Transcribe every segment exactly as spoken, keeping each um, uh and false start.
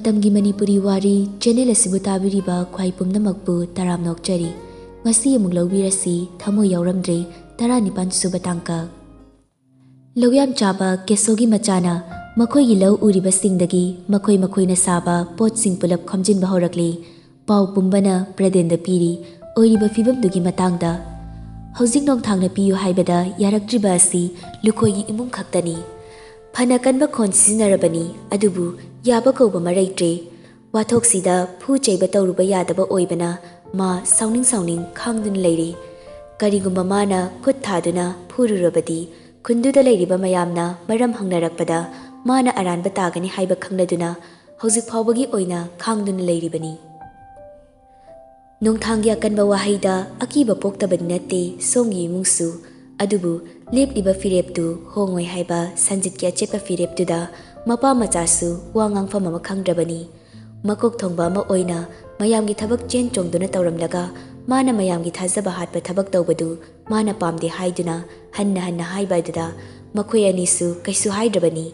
ꯃꯇꯝꯒꯤ ꯃꯅꯤꯄꯨꯔꯤ ꯋꯥꯔꯤ ꯆꯦꯅꯦꯜ ꯑꯁꯤꯕꯨ ꯇꯥꯕꯤꯔꯤꯕ ꯈ꯭ꯋꯥꯏ ꯄꯨꯝꯅꯃꯛꯄꯨ ꯇꯔꯥꯝꯅ ꯑꯣꯛꯆꯔꯤ꯫ ꯉꯁꯤ ꯑꯃꯨꯛ ꯂꯧꯕꯤꯔꯁꯤ, ꯊꯃꯣꯏ ꯌꯥꯎꯔꯝꯗ꯭ꯔꯦ, ꯇꯔꯥꯅꯤꯄꯥꯟ ꯁꯨꯕ ꯇꯥꯡꯀꯛ꯫ ꯂꯧꯌꯥꯝ ꯆꯥꯕ ꯀꯦꯁꯣꯒꯤ ꯃꯆꯥꯅ ꯃꯈꯣꯏꯒꯤ ꯂꯧ ꯎꯔꯤꯕꯁꯤꯡꯗꯒꯤ ꯃꯈꯣꯏ ꯃꯈꯣꯏꯅ ꯁꯥꯕ ꯄꯣꯠꯁꯤꯡ ꯄꯨꯂꯞ ꯈꯣꯝꯖꯤꯟꯕ ꯍꯧꯔꯛꯂꯤ꯫ ꯄꯥꯎ ꯄꯨꯝꯕꯅ ꯄ꯭ꯔꯗꯦꯟꯗ ꯄꯤꯔꯤ꯫ ꯑꯣꯏꯔꯤꯕ ꯐꯤꯕꯝꯗꯨꯒꯤ ꯃꯇꯥꯡꯗ꯫ ꯍꯧꯖꯤꯛ ꯅꯣꯡꯊꯥꯡꯅ ꯄꯤꯌꯨ ꯍꯥꯏꯕꯗ ꯌꯥꯔꯛꯇ꯭ꯔꯤꯕ ꯑꯁꯤ ꯂꯨꯈꯣꯏꯒꯤ ꯏꯃꯨꯡ ꯈꯛꯇꯅꯤ꯫ ꯐꯅ ꯀꯟꯕ ꯈꯣꯟ ꯁꯤꯖꯤꯟꯅꯔꯕꯅꯤ, ꯑꯗꯨꯕꯨ ꯌꯥꯕ ꯀꯧꯕ ꯑꯃ ꯂꯩꯇ꯭ꯔꯦ꯫ ꯋꯥꯊꯣꯛꯁꯤꯗ ꯐꯨ ꯆꯩꯕ ꯇꯧꯔꯨꯕ ꯌꯥꯗꯕ ꯑꯣꯏꯕꯅ ꯃꯥ ꯁꯥꯎꯅꯤꯡ ꯁꯥꯎꯅꯤꯡ ꯈꯥꯡꯗꯨꯅ ꯂꯩꯔꯤ꯫ ꯀꯔꯤꯒꯨꯝꯕ ꯃꯥꯅ ꯈꯨꯠ ꯊꯥꯗꯨꯅ ꯐꯨꯔꯨꯔꯕꯗꯤ ꯈꯨꯟꯗꯨꯗ ꯂꯩꯔꯤꯕ ꯃꯌꯥꯝꯅ ꯃꯔꯝ ꯍꯪꯅꯔꯛꯄꯗ ꯃꯥꯅ ꯑꯔꯥꯟꯕ ꯇꯥꯒꯅꯤ ꯍꯥꯏꯕ ꯈꯪꯂꯗꯨꯅ ꯍꯧꯖꯤꯛ ꯐꯥꯎꯕꯒꯤ ꯑꯣꯏꯅ ꯈꯥꯡꯗꯨꯅ ꯂꯩꯔꯤꯕꯅꯤ꯫ ꯅꯣꯡꯊꯥꯡꯒꯤ ꯑꯀꯟꯕ ꯋꯥꯍꯩꯗ ꯑꯀꯤꯕ ꯄꯣꯛꯇꯕꯗꯤ ꯅꯠꯇꯦ ꯁꯣꯝꯒꯤ ꯏꯃꯨꯡꯁꯨ꯫ ꯑꯗꯨꯕꯨ ꯂꯦꯞꯂꯤꯕ ꯐꯤꯔꯦꯞꯇꯨ ꯍꯣꯡꯉꯣꯏ ꯍꯥꯏꯕ ꯁꯟꯖꯤꯠꯀꯤ ꯑꯆꯦꯠꯄ ꯐꯤꯔꯦꯞꯇꯨꯗ ꯃꯄꯥ ꯃꯆꯥꯁꯨ ꯋꯥ ꯉꯥꯡꯐꯝ ꯑꯃ ꯈꯪꯗ꯭ꯔꯕꯅꯤ꯫ ꯃꯀꯣꯛ ꯊꯣꯡꯕ ꯑꯃ ꯑꯣꯏꯅ ꯃꯌꯥꯝꯒꯤ ꯊꯕꯛ ꯆꯦꯟ ꯆꯣꯡꯗꯨꯅ ꯇꯧꯔꯝꯂꯒ ꯃꯥꯅ ꯃꯌꯥꯝꯒꯤ ꯊꯥꯖꯕ ꯍꯥꯠꯄ ꯊꯕꯛ ꯇꯧꯕꯗꯨ ꯃꯥꯅ ꯄꯥꯝꯗꯦ ꯍꯥꯏꯗꯨꯅ ꯍꯟꯅ ꯍꯟꯅ ꯍꯥꯏꯕ ꯑꯗꯨꯗ ꯃꯈꯣꯏ ꯑꯅꯤꯁꯨ ꯀꯩꯁꯨ ꯍꯥꯏꯗ꯭ꯔꯕꯅꯤ꯫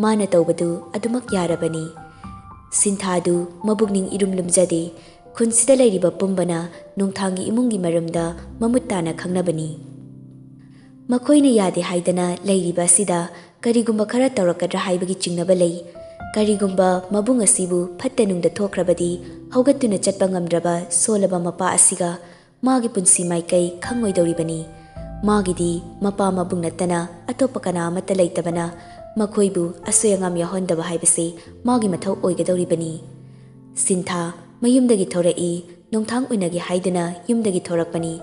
ꯃꯥꯅ ꯇꯧꯕꯗꯨ ꯑꯗꯨꯃꯛ ꯌꯥꯔꯕꯅꯤ꯫ ꯁꯤꯟꯊꯥꯗꯨ ꯃꯕꯨꯛꯅꯤꯡ ꯏꯔꯨꯝ ꯂꯨꯝꯖꯗꯦ꯫ ꯈꯨꯟꯁꯤꯗ ꯂꯩꯔꯤꯕ ꯄꯨꯝꯕꯅ ꯅꯣꯡꯊꯥꯡꯒꯤ ꯏꯃꯨꯡꯒꯤ ꯃꯔꯝꯗ ꯃꯃꯨꯠ ꯇꯥꯅ ꯈꯪꯅꯕꯅꯤ꯫ ꯃꯈꯣꯏꯅ ꯌꯥꯗꯦ ꯍꯥꯏꯗꯅ ꯂꯩꯔꯤꯕ ꯑꯁꯤꯗ ꯀꯔꯤꯒꯨꯝꯕ ꯈꯔ ꯇꯧꯔꯛꯀꯗ꯭ꯔꯥ ꯍꯥꯏꯕꯒꯤ ꯆꯤꯡꯅꯕ ꯂꯩ꯫ ꯀꯔꯤꯒꯨꯝꯕ ꯃꯕꯨꯡ ꯑꯁꯤꯕꯨ ꯐꯠꯇ ꯅꯨꯡꯗ ꯊꯣꯛꯈ꯭ꯔꯕꯗꯤ ꯍꯧꯒꯠꯇꯨꯅ ꯆꯠꯄ ꯉꯝꯗ꯭ꯔꯕ ꯁꯣꯜꯂꯕ ꯃꯄꯥ ꯑꯁꯤꯒ ꯃꯥꯒꯤ ꯄꯨꯟꯁꯤ ꯃꯥꯏꯀꯩ ꯈꯪꯉꯣꯏꯗꯧꯔꯤꯕꯅꯤ꯫ ꯃꯥꯒꯤꯗꯤ ꯃꯄꯥ ꯃꯕꯨꯡ ꯅꯠꯇꯅ ꯑꯇꯣꯞꯄ ꯀꯅꯥ ꯑꯃꯠꯇ ꯂꯩꯇꯕꯅ ꯃꯈꯣꯏꯕꯨ ꯑꯁꯣꯏ ꯑꯉꯥꯝ ꯌꯥꯎꯍꯟꯗꯕ ꯍꯥꯏꯕꯁꯤ ꯃꯥꯒꯤ ꯃꯊꯧ ꯑꯣꯏꯒꯗꯧꯔꯤꯕꯅꯤ꯫ ꯁꯤꯟꯊꯥ ꯃꯌꯨꯝꯗꯒꯤ ꯊꯣꯔꯛꯏ꯫ ꯅꯣꯡꯊꯥꯡ ꯎꯅꯒꯦ ꯍꯥꯏꯗꯨꯅ ꯌꯨꯝꯗꯒꯤ ꯊꯣꯔꯛꯄꯅꯤ꯫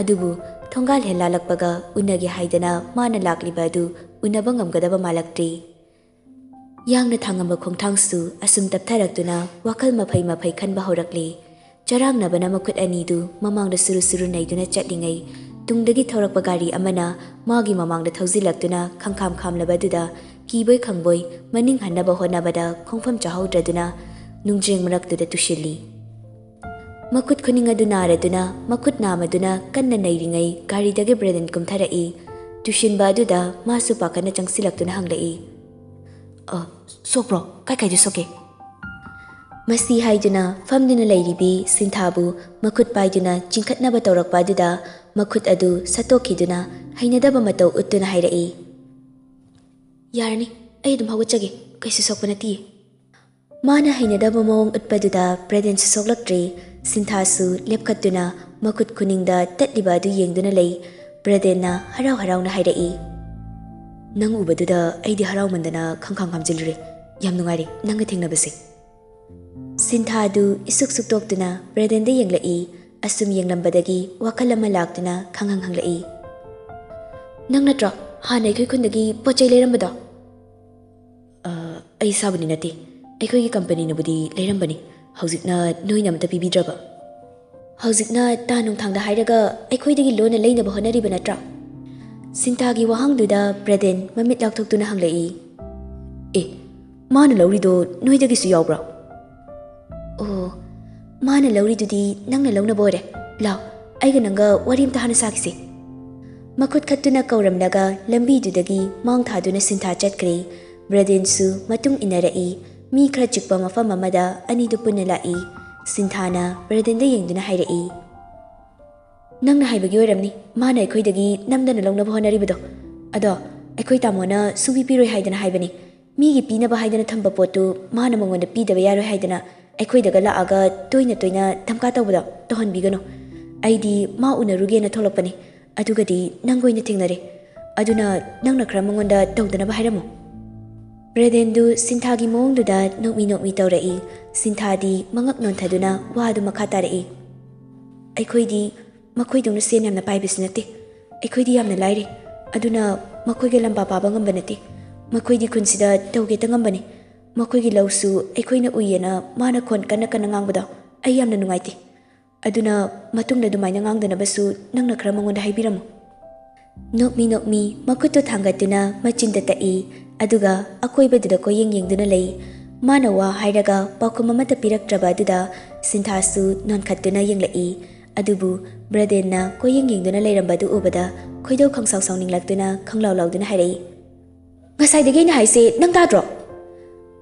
ꯑꯗꯨꯕꯨ ꯊꯣꯡꯒꯥꯜ ꯍꯦꯛ ꯂꯥꯜꯂꯛꯄꯒ ꯎꯅꯒꯦ ꯍꯥꯏꯗꯅ ꯃꯥꯅ ꯂꯥꯛꯂꯤꯕ ꯑꯗꯨ ꯎꯅꯕ ꯉꯝꯒꯗꯕ ꯃꯥꯜꯂꯛꯇ꯭ꯔꯤ꯫ ꯌꯥꯡꯅ ꯊꯥꯡꯉꯝꯕ ꯈꯣꯡꯊꯥꯡꯁꯨ ꯑꯁꯨꯝ ꯇꯞꯊꯔꯛꯇꯨꯅ ꯋꯥꯈꯜ ꯃꯐꯩ ꯃꯐꯩ ꯈꯟꯕ ꯍꯧꯔꯛꯂꯤ꯫ ꯆꯔꯥꯡꯅꯕꯅ ꯃꯈꯨꯠ ꯑꯅꯤꯗꯨ ꯃꯃꯥꯡꯗ ꯁꯨꯔꯨ ꯁꯨꯔꯨ ꯅꯩꯗꯨꯅ ꯆꯠꯂꯤꯉꯩ, ꯇꯨꯡꯗꯒꯤ ꯊꯧꯔꯛꯄ ꯒꯥꯔꯤ ꯑꯃꯅ ꯃꯥꯒꯤ ꯃꯃꯥꯡꯗ ꯊꯧꯖꯤꯜꯂꯛꯇꯨꯅ ꯈꯪꯈꯥꯝ ꯈꯥꯝꯂꯕꯗꯨꯗ ꯀꯤꯕꯣꯏ ꯈꯪꯕꯣꯏ ꯃꯅꯤꯡ ꯍꯟꯅꯕ ꯍꯣꯠꯅꯕꯗ ꯈꯣꯡꯐꯝ ꯆꯥꯍꯧꯗ꯭ꯔꯗꯨꯅ ꯅꯨꯡꯖ꯭ꯔꯦꯡ ꯃꯔꯛꯇꯨꯗ ꯇꯨꯁꯤꯜꯂꯤ꯫ ꯃꯈꯨꯠ ꯈꯨꯅꯤꯡ ꯑꯗꯨ ꯅꯥꯔꯗꯨꯅ, ꯃꯈꯨꯠ ꯅꯥꯝꯃꯗꯨꯅ ꯀꯟꯅ ꯅꯩꯔꯤꯉꯩ ꯒꯥꯔꯤꯗꯒꯤ ꯕ꯭ꯔꯦꯗꯟ ꯀꯨꯝꯊꯔꯛꯏ꯫ ꯇꯨꯁꯤꯟꯕ ꯑꯗꯨꯗ ꯃꯥꯁꯨ ꯄꯥꯈꯠꯅ ꯆꯪꯁꯤꯜꯂꯛꯇꯨꯅ ꯍꯪꯂꯛꯏ, "ꯑ, ꯁꯣꯛꯄ꯭ꯔꯣ? ꯀꯥꯏ ꯀꯥꯏꯗ ꯁꯣꯛꯀꯦ?" ꯃꯁꯤ ꯍꯥꯏꯗꯨꯅ ꯐꯝꯗꯨꯅ ꯂꯩꯔꯤꯕꯤ ꯁꯤꯟꯊꯥꯕꯨ ꯃꯈꯨꯠ ꯄꯥꯏꯗꯨꯅ ꯆꯤꯡꯈꯠꯅꯕ ꯇꯧꯔꯛꯄ ꯑꯗꯨꯗ ꯃꯈꯨꯠ ꯑꯗꯨ ꯁꯠꯇꯣꯛꯈꯤꯗꯨꯅ ꯍꯩꯅꯗꯕ ꯃꯇꯧ ꯎꯠꯇꯨꯅ ꯍꯥꯏꯔꯛꯏ꯫ "ꯌꯥꯔꯅꯤ, ꯑꯩ ꯑꯗꯨꯝ ꯍꯧꯒꯠꯆꯒꯦ, ꯀꯩꯁꯨ ꯁꯣꯛꯄ ꯅꯠꯇꯤꯌꯦ꯫" ꯃꯥꯅ ꯍꯩꯅꯗꯕ ꯃꯑꯣꯡ ꯎꯠꯄꯗꯨꯗ ꯕ꯭ꯔꯦꯗꯦꯟꯁꯨ ꯁꯣꯛꯂꯛꯇ꯭ꯔꯦ꯫ ꯁꯤꯟꯊꯥꯁꯨ ꯂꯦꯞꯈꯠꯇꯨꯅ ꯃꯈꯨꯠ ꯈꯨꯅꯤꯡꯗ ꯇꯠꯂꯤꯕ ꯑꯗꯨ ꯌꯦꯡꯗꯨꯅ ꯂꯩ꯫ ꯕ꯭ꯔꯦꯗꯦꯟꯅ ꯍꯔꯥꯎ ꯍꯔꯥꯎꯅ ꯍꯥꯏꯔꯛꯏ, "ꯅꯪ ꯎꯕꯗꯨꯗ ꯑꯩꯗꯤ ꯍꯔꯥꯎꯃꯟꯗꯅ ꯈꯪꯈꯥꯡ ꯈꯥꯝꯖꯤꯜꯂꯨꯔꯦ꯫ ꯌꯥꯝ ꯅꯨꯡꯉꯥꯏꯔꯦ ꯅꯪꯒ ꯊꯦꯡꯅꯕꯁꯦ꯫" ꯁꯤꯟꯊꯥꯗꯨ ꯏꯁꯨꯛ ꯁꯨꯛꯇꯣꯛꯇꯨꯅ ꯕ꯭ꯔꯦꯗꯦꯟꯗ ꯌꯦꯡꯂꯛꯏ꯫ ꯑꯁꯨꯝ ꯌꯦꯡꯂꯝꯕꯗꯒꯤ ꯋꯥꯈꯜ ꯑꯃ ꯂꯥꯛꯇꯨꯅ ꯈꯪꯍꯪ ꯍꯪꯂꯛꯏ, "ꯅꯪ ꯅꯠꯇ꯭ꯔꯣ ꯍꯥꯟꯅ ꯑꯩꯈꯣꯏ ꯈꯨꯟꯗꯒꯤ ꯄꯣꯠ ꯆꯩ ꯂꯩꯔꯝꯕꯗꯣ?" "ꯑ, ꯑꯩ ꯏꯁꯥꯕꯨꯗꯤ ꯅꯠꯇꯦ, ꯑꯩꯈꯣꯏꯒꯤ ꯀꯝꯄꯅꯤꯅꯕꯨꯗꯤ ꯂꯩꯔꯝꯕꯅꯤ꯫ ꯍꯧꯖꯤꯛꯅ ꯅꯣꯏꯅ ꯑꯃꯠꯇ ꯄꯤꯕꯤꯗ꯭ꯔꯕ?" "ꯍꯧꯖꯤꯛꯅ ꯇꯥ ꯅꯨꯡꯊꯥꯡꯗ ꯍꯥꯏꯔꯒ ꯑꯩꯈꯣꯏꯗꯒꯤ ꯂꯣꯟꯅ ꯂꯩꯅꯕ ꯍꯣꯠꯅꯔꯤꯕ ꯅꯠꯇ꯭ꯔꯥ?" ꯁꯤꯟꯊꯥꯒꯤ ꯋꯥꯍꯪꯗꯨꯗ ꯕ꯭ꯔꯦꯗꯦꯟ ꯃꯃꯤꯠ ꯂꯥꯎꯊꯣꯛꯇꯨꯅ ꯍꯪꯂꯛꯏ, "ꯑꯦ, ꯃꯥꯅ ꯂꯧꯔꯤꯗꯣ ꯅꯣꯏꯗꯒꯤꯁꯨ ꯌꯥꯎꯕ꯭ꯔꯣ?" "ꯑꯣ, ꯃꯥꯅ ꯂꯧꯔꯤꯗꯨꯗꯤ ꯅꯪꯅ ꯂꯧꯅꯕ ꯑꯣꯏꯔꯦ꯫ ꯂꯥꯎ, ꯑꯩꯒ ꯅꯪꯒ ꯋꯥꯔꯤ ꯑꯝꯇ ꯍꯥꯟꯅ ꯁꯥꯈꯤꯁꯦ꯫" ꯃꯈꯨꯠ ꯈꯠꯇꯨꯅ ꯀꯧꯔꯝꯂꯒ ꯂꯝꯕꯤꯗꯨꯗꯒꯤ ꯃꯥꯡ ꯊꯥꯗꯨꯅ ꯁꯤꯟꯊꯥ ꯆꯠꯈ꯭ꯔꯦ꯫ ꯕ꯭ꯔꯦꯗꯦꯟꯁꯨ ꯃꯇꯨꯡ ꯏꯟꯅꯔꯛꯏ꯫ ꯃꯤ ꯈꯔ ꯆꯤꯛꯄ ꯃꯐꯝ ꯑꯃꯗ ꯑꯅꯤꯗꯨ ꯄꯨꯟꯅ ꯂꯥꯛꯏ꯫ ꯁꯤꯟꯊꯥꯅ ꯕ꯭ꯔꯦꯗꯦꯟꯗ ꯌꯦꯡꯗꯨꯅ ꯍꯥꯏꯔꯛꯏ, "ꯅꯪꯅ ꯍꯥꯏꯕꯒꯤ ꯑꯣꯏꯔꯝꯅꯤ ꯃꯥꯅ ꯑꯩꯈꯣꯏꯗꯒꯤ ꯅꯝꯗꯅ ꯂꯧꯅꯕ ꯍꯣꯠꯅꯔꯤꯕꯗꯣ꯫ ꯑꯗꯣ ꯑꯩꯈꯣꯏ ꯇꯥꯃꯣꯅ ꯁꯨꯡꯄꯤ ꯄꯤꯔꯣꯏ ꯍꯥꯏꯗꯅ ꯍꯥꯏꯕꯅꯤ꯫ ꯃꯤꯒꯤ ꯄꯤꯅꯕ ꯍꯥꯏꯗꯅ ꯊꯝꯕ ꯄꯣꯠꯇꯨ ꯃꯥꯅ ꯃꯉꯣꯟꯗ ꯄꯤꯗꯕ ꯌꯥꯔꯣꯏ ꯍꯥꯏꯗꯅ ꯑꯩꯈꯣꯏꯗꯒ ꯂꯥꯛꯑꯒ ꯇꯣꯏꯅ ꯇꯣꯏꯅ ꯙꯝꯀꯥ ꯇꯧꯕꯗꯣ ꯇꯧꯍꯟꯕꯤꯒꯅꯨ꯫ ꯑꯩꯗꯤ ꯃꯥ ꯎꯅꯔꯨꯒꯦꯅ ꯊꯣꯛꯂꯛꯄꯅꯤ꯫ ꯑꯗꯨꯒꯗꯤ ꯅꯪꯒ ꯑꯣꯏꯅ ꯊꯦꯡꯅꯔꯦ꯫ ꯑꯗꯨꯅ ꯅꯪꯅ ꯈꯔ ꯃꯉꯣꯟꯗ ꯇꯧꯗꯅꯕ ꯍꯥꯏꯔꯝꯃꯨ꯫" ꯕ꯭ꯔꯦꯗꯦꯟꯗꯨ ꯁꯤꯟꯊꯥꯒꯤ ꯃꯑꯣꯡꯗꯨꯗ ꯅꯣꯛꯃꯤ ꯅꯣꯛꯃꯤ ꯇꯧꯔꯛꯏ꯫ ꯁꯤꯟꯊꯥꯗꯤ ꯃꯉꯛ ꯅꯣꯟꯊꯗꯨꯅ ꯋꯥꯗꯨ ꯃꯈꯥ ꯇꯥꯔꯛꯏ, "ꯑꯩꯈꯣꯏꯗꯤ ꯃꯈꯣꯏꯗꯧꯅ ꯁꯦꯟ ꯌꯥꯝꯅ ꯄꯥꯏꯕꯁꯨ ꯅꯠꯇꯦ꯫ ꯑꯩꯈꯣꯏꯗꯤ ꯌꯥꯝꯅ ꯂꯥꯏꯔꯦ꯫ ꯑꯗꯨꯅ ꯃꯈꯣꯏꯒ ꯂꯝꯕꯥ ꯄꯥꯕ ꯉꯝꯕ ꯅꯠꯇꯦ꯫ ꯃꯈꯣꯏꯗꯤ ꯈꯨꯟꯁꯤꯗ ꯇꯧꯒꯦꯇ ꯉꯝꯕꯅꯤ꯫ ꯃꯈꯣꯏꯒꯤ ꯂꯧꯁꯨ ꯑꯩꯈꯣꯏꯅ ꯎꯏꯌꯦꯅ ꯃꯥꯅ ꯈꯣꯟ ꯀꯟꯅ ꯀꯟꯅ ꯉꯥꯡꯕꯗꯣ ꯑꯩ ꯌꯥꯝꯅ ꯅꯨꯡꯉꯥꯏꯇꯦ꯫ ꯑꯗꯨꯅ ꯃꯇꯨꯡꯗ ꯑꯗꯨꯃꯥꯏꯅ ꯉꯥꯡꯗꯅꯕꯁꯨ ꯅꯪꯅ ꯈꯔ ꯃꯉꯣꯟꯗ ꯍꯥꯏꯕꯤꯔꯝꯃꯨ꯫" ꯅꯣꯛꯃꯤ ꯅꯣꯛꯃꯤ ꯃꯈꯨꯠꯇꯨ ꯊꯥꯡꯒꯠꯇꯨꯅ ꯃꯆꯤꯟꯗ ꯇꯛꯏ꯫ ꯑꯗꯨꯒ ꯑꯀꯣꯏꯕꯗꯨꯗ ꯀꯣꯏꯌꯦꯡ ꯌꯦꯡꯗꯨꯅ ꯂꯩ꯫ ꯃꯥꯅ ꯋꯥ ꯍꯥꯏꯔꯒ ꯄꯥꯎꯈꯨꯝ ꯑꯃꯠꯇ ꯄꯤꯔꯛꯇ꯭ꯔꯕ ꯑꯗꯨꯗ ꯁꯤꯟꯊꯥꯁꯨ ꯅꯣꯟꯈꯠꯇꯨꯅ ꯌꯦꯡꯂꯛꯏ꯫ ꯑꯗꯨꯕꯨ ꯕ꯭ꯔꯦꯗꯦꯟꯅ ꯀꯣꯏꯌꯦꯡ ꯌꯦꯡꯗꯨꯅ ꯂꯩꯔꯝꯕ ꯑꯗꯨ ꯎꯕꯗ ꯈꯣꯏꯗꯧ ꯈꯪꯁꯥꯎ ꯁꯥꯎꯅꯤꯡꯂꯛꯇꯨꯅ ꯈꯪꯂꯥꯎ ꯂꯥꯎꯗꯨꯅ ꯍꯥꯏꯔꯛꯏ, "ꯉꯁꯥꯏꯗꯒꯤ ꯑꯩꯅ ꯍꯥꯏꯁꯦ ꯅꯪ ꯇꯥꯗ꯭ꯔꯣ?"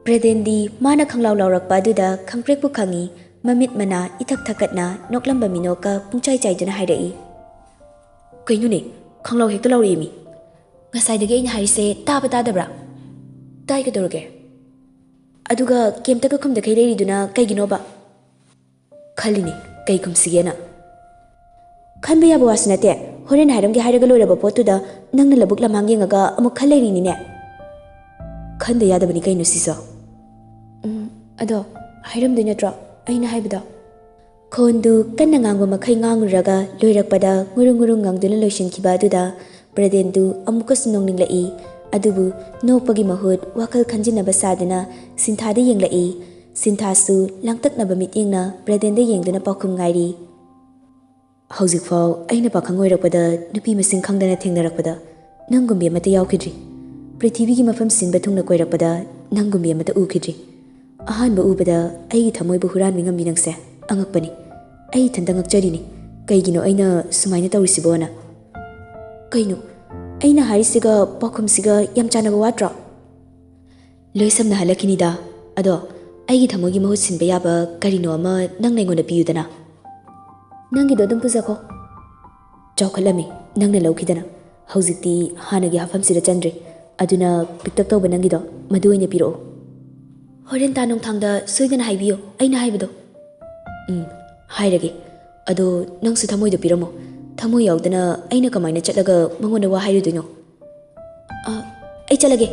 ꯕ꯭ꯔꯗꯦꯟꯗꯤ ꯃꯥꯅ ꯈꯪꯂꯥꯎ ꯂꯥꯎꯔꯛꯄ ꯑꯗꯨꯗ ꯈꯪꯄ꯭ꯔꯦꯛꯄꯨ ꯈꯪꯏ꯫ ꯃꯃꯤꯠ ꯃꯅꯥ ꯏꯊꯛ ꯊꯛꯀꯠꯅ ꯅꯣꯛꯂꯝꯕ ꯃꯤꯅꯣꯛꯀ ꯄꯨꯡꯆꯥꯏ ꯆꯥꯏꯗꯨꯅ ꯍꯥꯏꯔꯛꯏ, "ꯀꯩꯅꯣꯅꯦ, ꯈꯪꯂꯥꯎ ꯍꯦꯛꯇ ꯂꯥꯎꯔꯛꯑꯦꯃꯤ"? "ꯉꯁꯥꯏꯗꯒꯤ ꯑꯩꯅ ꯍꯥꯏꯔꯤꯁꯦ ꯇꯥꯕ ꯇꯥꯗꯕ꯭ꯔꯥ?" "ꯇꯥꯏ, ꯀꯩꯗꯧꯔꯒꯦ?" "ꯑꯗꯨꯒ ꯀꯩꯝꯇꯒ ꯈꯨꯝꯗꯈꯩ ꯂꯩꯔꯤꯗꯨꯅ ꯀꯩꯒꯤꯅꯣꯕ?" "ꯈꯜꯂꯤꯅꯦ, ꯀꯩ ꯈꯨꯝꯁꯤꯒꯦꯅ"꯫ "ꯈꯟꯕ ꯌꯥꯕ ꯋꯥꯁꯨ ꯅꯠꯇꯦ, ꯍꯣꯔꯦꯟ ꯍꯥꯏꯔꯝꯒꯦ ꯍꯥꯏꯔꯒ ꯂꯣꯏꯔꯕ ꯄꯣꯠꯇꯨꯗ ꯅꯪꯅ ꯂꯧꯕꯨꯛ ꯂꯝꯍꯥꯡ ꯌꯦꯡꯉꯒ ꯑꯃꯨꯛ ꯈꯜ ꯂꯩꯔꯤꯅꯤꯅꯦ"꯫ "ꯈꯟꯗ ꯌꯥꯗꯕꯅꯤ ꯀꯩꯅꯣ ꯁꯤꯁꯨ"꯫ "ꯎꯝ, ꯑꯗꯣ ꯍꯥꯏꯔꯝꯗꯣꯏ ꯅꯠꯇ꯭ꯔꯣ ꯑꯩꯅ ꯍꯥꯏꯕꯗꯣ?" ꯈꯣꯟꯗꯨ ꯀꯟꯅ ꯉꯥꯡꯕ ꯃꯈꯩ ꯉꯥꯡꯂꯨꯔꯒ ꯂꯣꯏꯔꯛꯄꯗ ꯉꯨꯔꯨꯡ ꯉꯨꯔꯨꯡ ꯉꯪꯗꯨꯅ ꯂꯣꯏꯁꯤꯟꯈꯤꯕ ꯑꯗꯨꯗ ꯕ꯭ꯔꯗꯦꯟꯗꯨ ꯑꯃꯨꯛꯀꯁꯨ ꯅꯣꯡꯅꯤꯡꯂꯛꯏ꯫ ꯑꯗꯨꯕꯨ ꯅꯣꯛꯄꯒꯤ ꯃꯍꯨꯠ ꯋꯥꯈꯜ ꯈꯟꯖꯤꯟꯅꯕ ꯁꯥꯗꯨꯅ ꯁꯤꯟꯊꯥꯗ ꯌꯦꯡꯂꯛꯏ꯫ ꯁꯤꯟꯊꯥꯁꯨ ꯂꯥꯡꯇꯛꯅꯕ ꯃꯤꯠꯌꯦꯡꯅ ꯕ꯭ꯔꯗꯦꯟꯗ ꯌꯦꯡꯗꯨꯅ ꯄꯥꯎꯈꯨꯝ ꯉꯥꯏꯔꯤ꯫ "ꯍꯧꯖꯤꯛꯐꯥꯎ ꯑꯩꯅ ꯄꯥꯈꯪ ꯑꯣꯏꯔꯛꯄꯗ ꯅꯨꯄꯤ ꯃꯁꯤꯡ ꯈꯪꯗꯅ ꯊꯦꯡꯅꯔꯛꯄꯗ ꯅꯪꯒꯨꯝꯕꯤ ꯑꯃꯠꯇ ꯌꯥꯎꯈꯤꯗ꯭ꯔꯤ꯫ ꯄ꯭ꯔꯤꯊꯤꯕꯤꯒꯤ ꯃꯐꯝ ꯁꯤꯟꯕ ꯊꯨꯡꯅ ꯀꯣꯏꯔꯛꯄꯗ ꯅꯪꯒꯨꯝꯕꯤ ꯑꯃꯠꯇ ꯎꯈꯤꯗ꯭ꯔꯤ꯫ ꯑꯍꯥꯟꯕ ꯎꯕꯗ ꯑꯩꯒꯤ ꯊꯃꯣꯏꯕꯨ ꯍꯨꯔꯥꯟꯕꯤ ꯉꯝꯕꯤ ꯅꯪꯁꯦ ꯑꯉꯛꯄꯅꯤ꯫ ꯑꯩ ꯏꯊꯟꯇ ꯉꯛꯆꯔꯤꯅꯤ꯫ ꯀꯩꯒꯤꯅꯣ ꯑꯩꯅ ꯁꯨꯃꯥꯏꯅ ꯇꯧꯔꯤꯁꯤꯕꯣꯅ"꯫ "ꯀꯩꯅꯣ? ꯑꯩꯅ ꯍꯥꯏꯔꯤꯁꯤꯒ ꯄꯥꯎꯈꯨꯝꯁꯤꯒ ꯌꯥꯝ ꯆꯥꯟꯅꯕ ꯋꯥꯠꯇ꯭ꯔꯣ?" "ꯂꯣꯏ ꯁꯝꯅ ꯍꯜꯂꯛꯈꯤꯅꯤꯗ꯫ ꯑꯗꯣ ꯑꯩꯒꯤ ꯊꯃꯣꯏꯒꯤ ꯃꯍꯨꯠ ꯁꯤꯟꯕ ꯌꯥꯕ ꯀꯔꯤꯅꯣ ꯑꯃ ꯅꯪꯅ ꯑꯩꯉꯣꯟꯗ ꯄꯤꯌꯨꯗꯅ"꯫ "ꯅꯪꯒꯤꯗꯣ ꯑꯗꯨꯝ ꯄꯨꯖꯈꯣ"꯫ "ꯆꯥꯎꯈꯠꯂꯝꯃꯤ, ꯅꯪꯅ ꯂꯧꯈꯤꯗꯅ꯫ ꯍꯧꯖꯤꯛꯇꯤ ꯍꯥꯟꯅꯒꯤ ꯍꯥꯐꯝꯁꯤꯗ ꯆꯟꯗ꯭ꯔꯦ꯫ ꯑꯗꯨꯅ ꯄꯤꯛꯇꯛ ꯇꯧꯕ ꯅꯪꯒꯤꯗꯣ, ꯃꯗꯨ ꯑꯣꯏꯅ ꯄꯤꯔꯛꯑꯣ"꯫ "ꯍꯣꯔꯦꯟ ꯇꯥ ꯅꯨꯡꯊꯥꯡꯗ ꯁꯣꯏꯗꯅ ꯍꯥꯏꯕꯤꯌꯨ ꯑꯩꯅ ꯍꯥꯏꯕꯗꯣ"꯫ "ꯎꯝ, ꯍꯥꯏꯔꯒꯦ꯫ ꯑꯗꯣ ꯅꯪꯁꯨ ꯊꯃꯣꯏꯗꯣ ꯄꯤꯔꯝꯃꯣ꯫ ꯊꯃꯣꯏ ꯌꯥꯎꯗꯅ ꯑꯩꯅ ꯀꯃꯥꯏꯅ ꯆꯠꯂꯒ ꯃꯉꯣꯟꯗ ꯋꯥ ꯍꯥꯏꯔꯨꯗꯣꯏꯅꯣ?" "ꯑ, ꯑꯩ ꯆꯠꯂꯒꯦ"꯫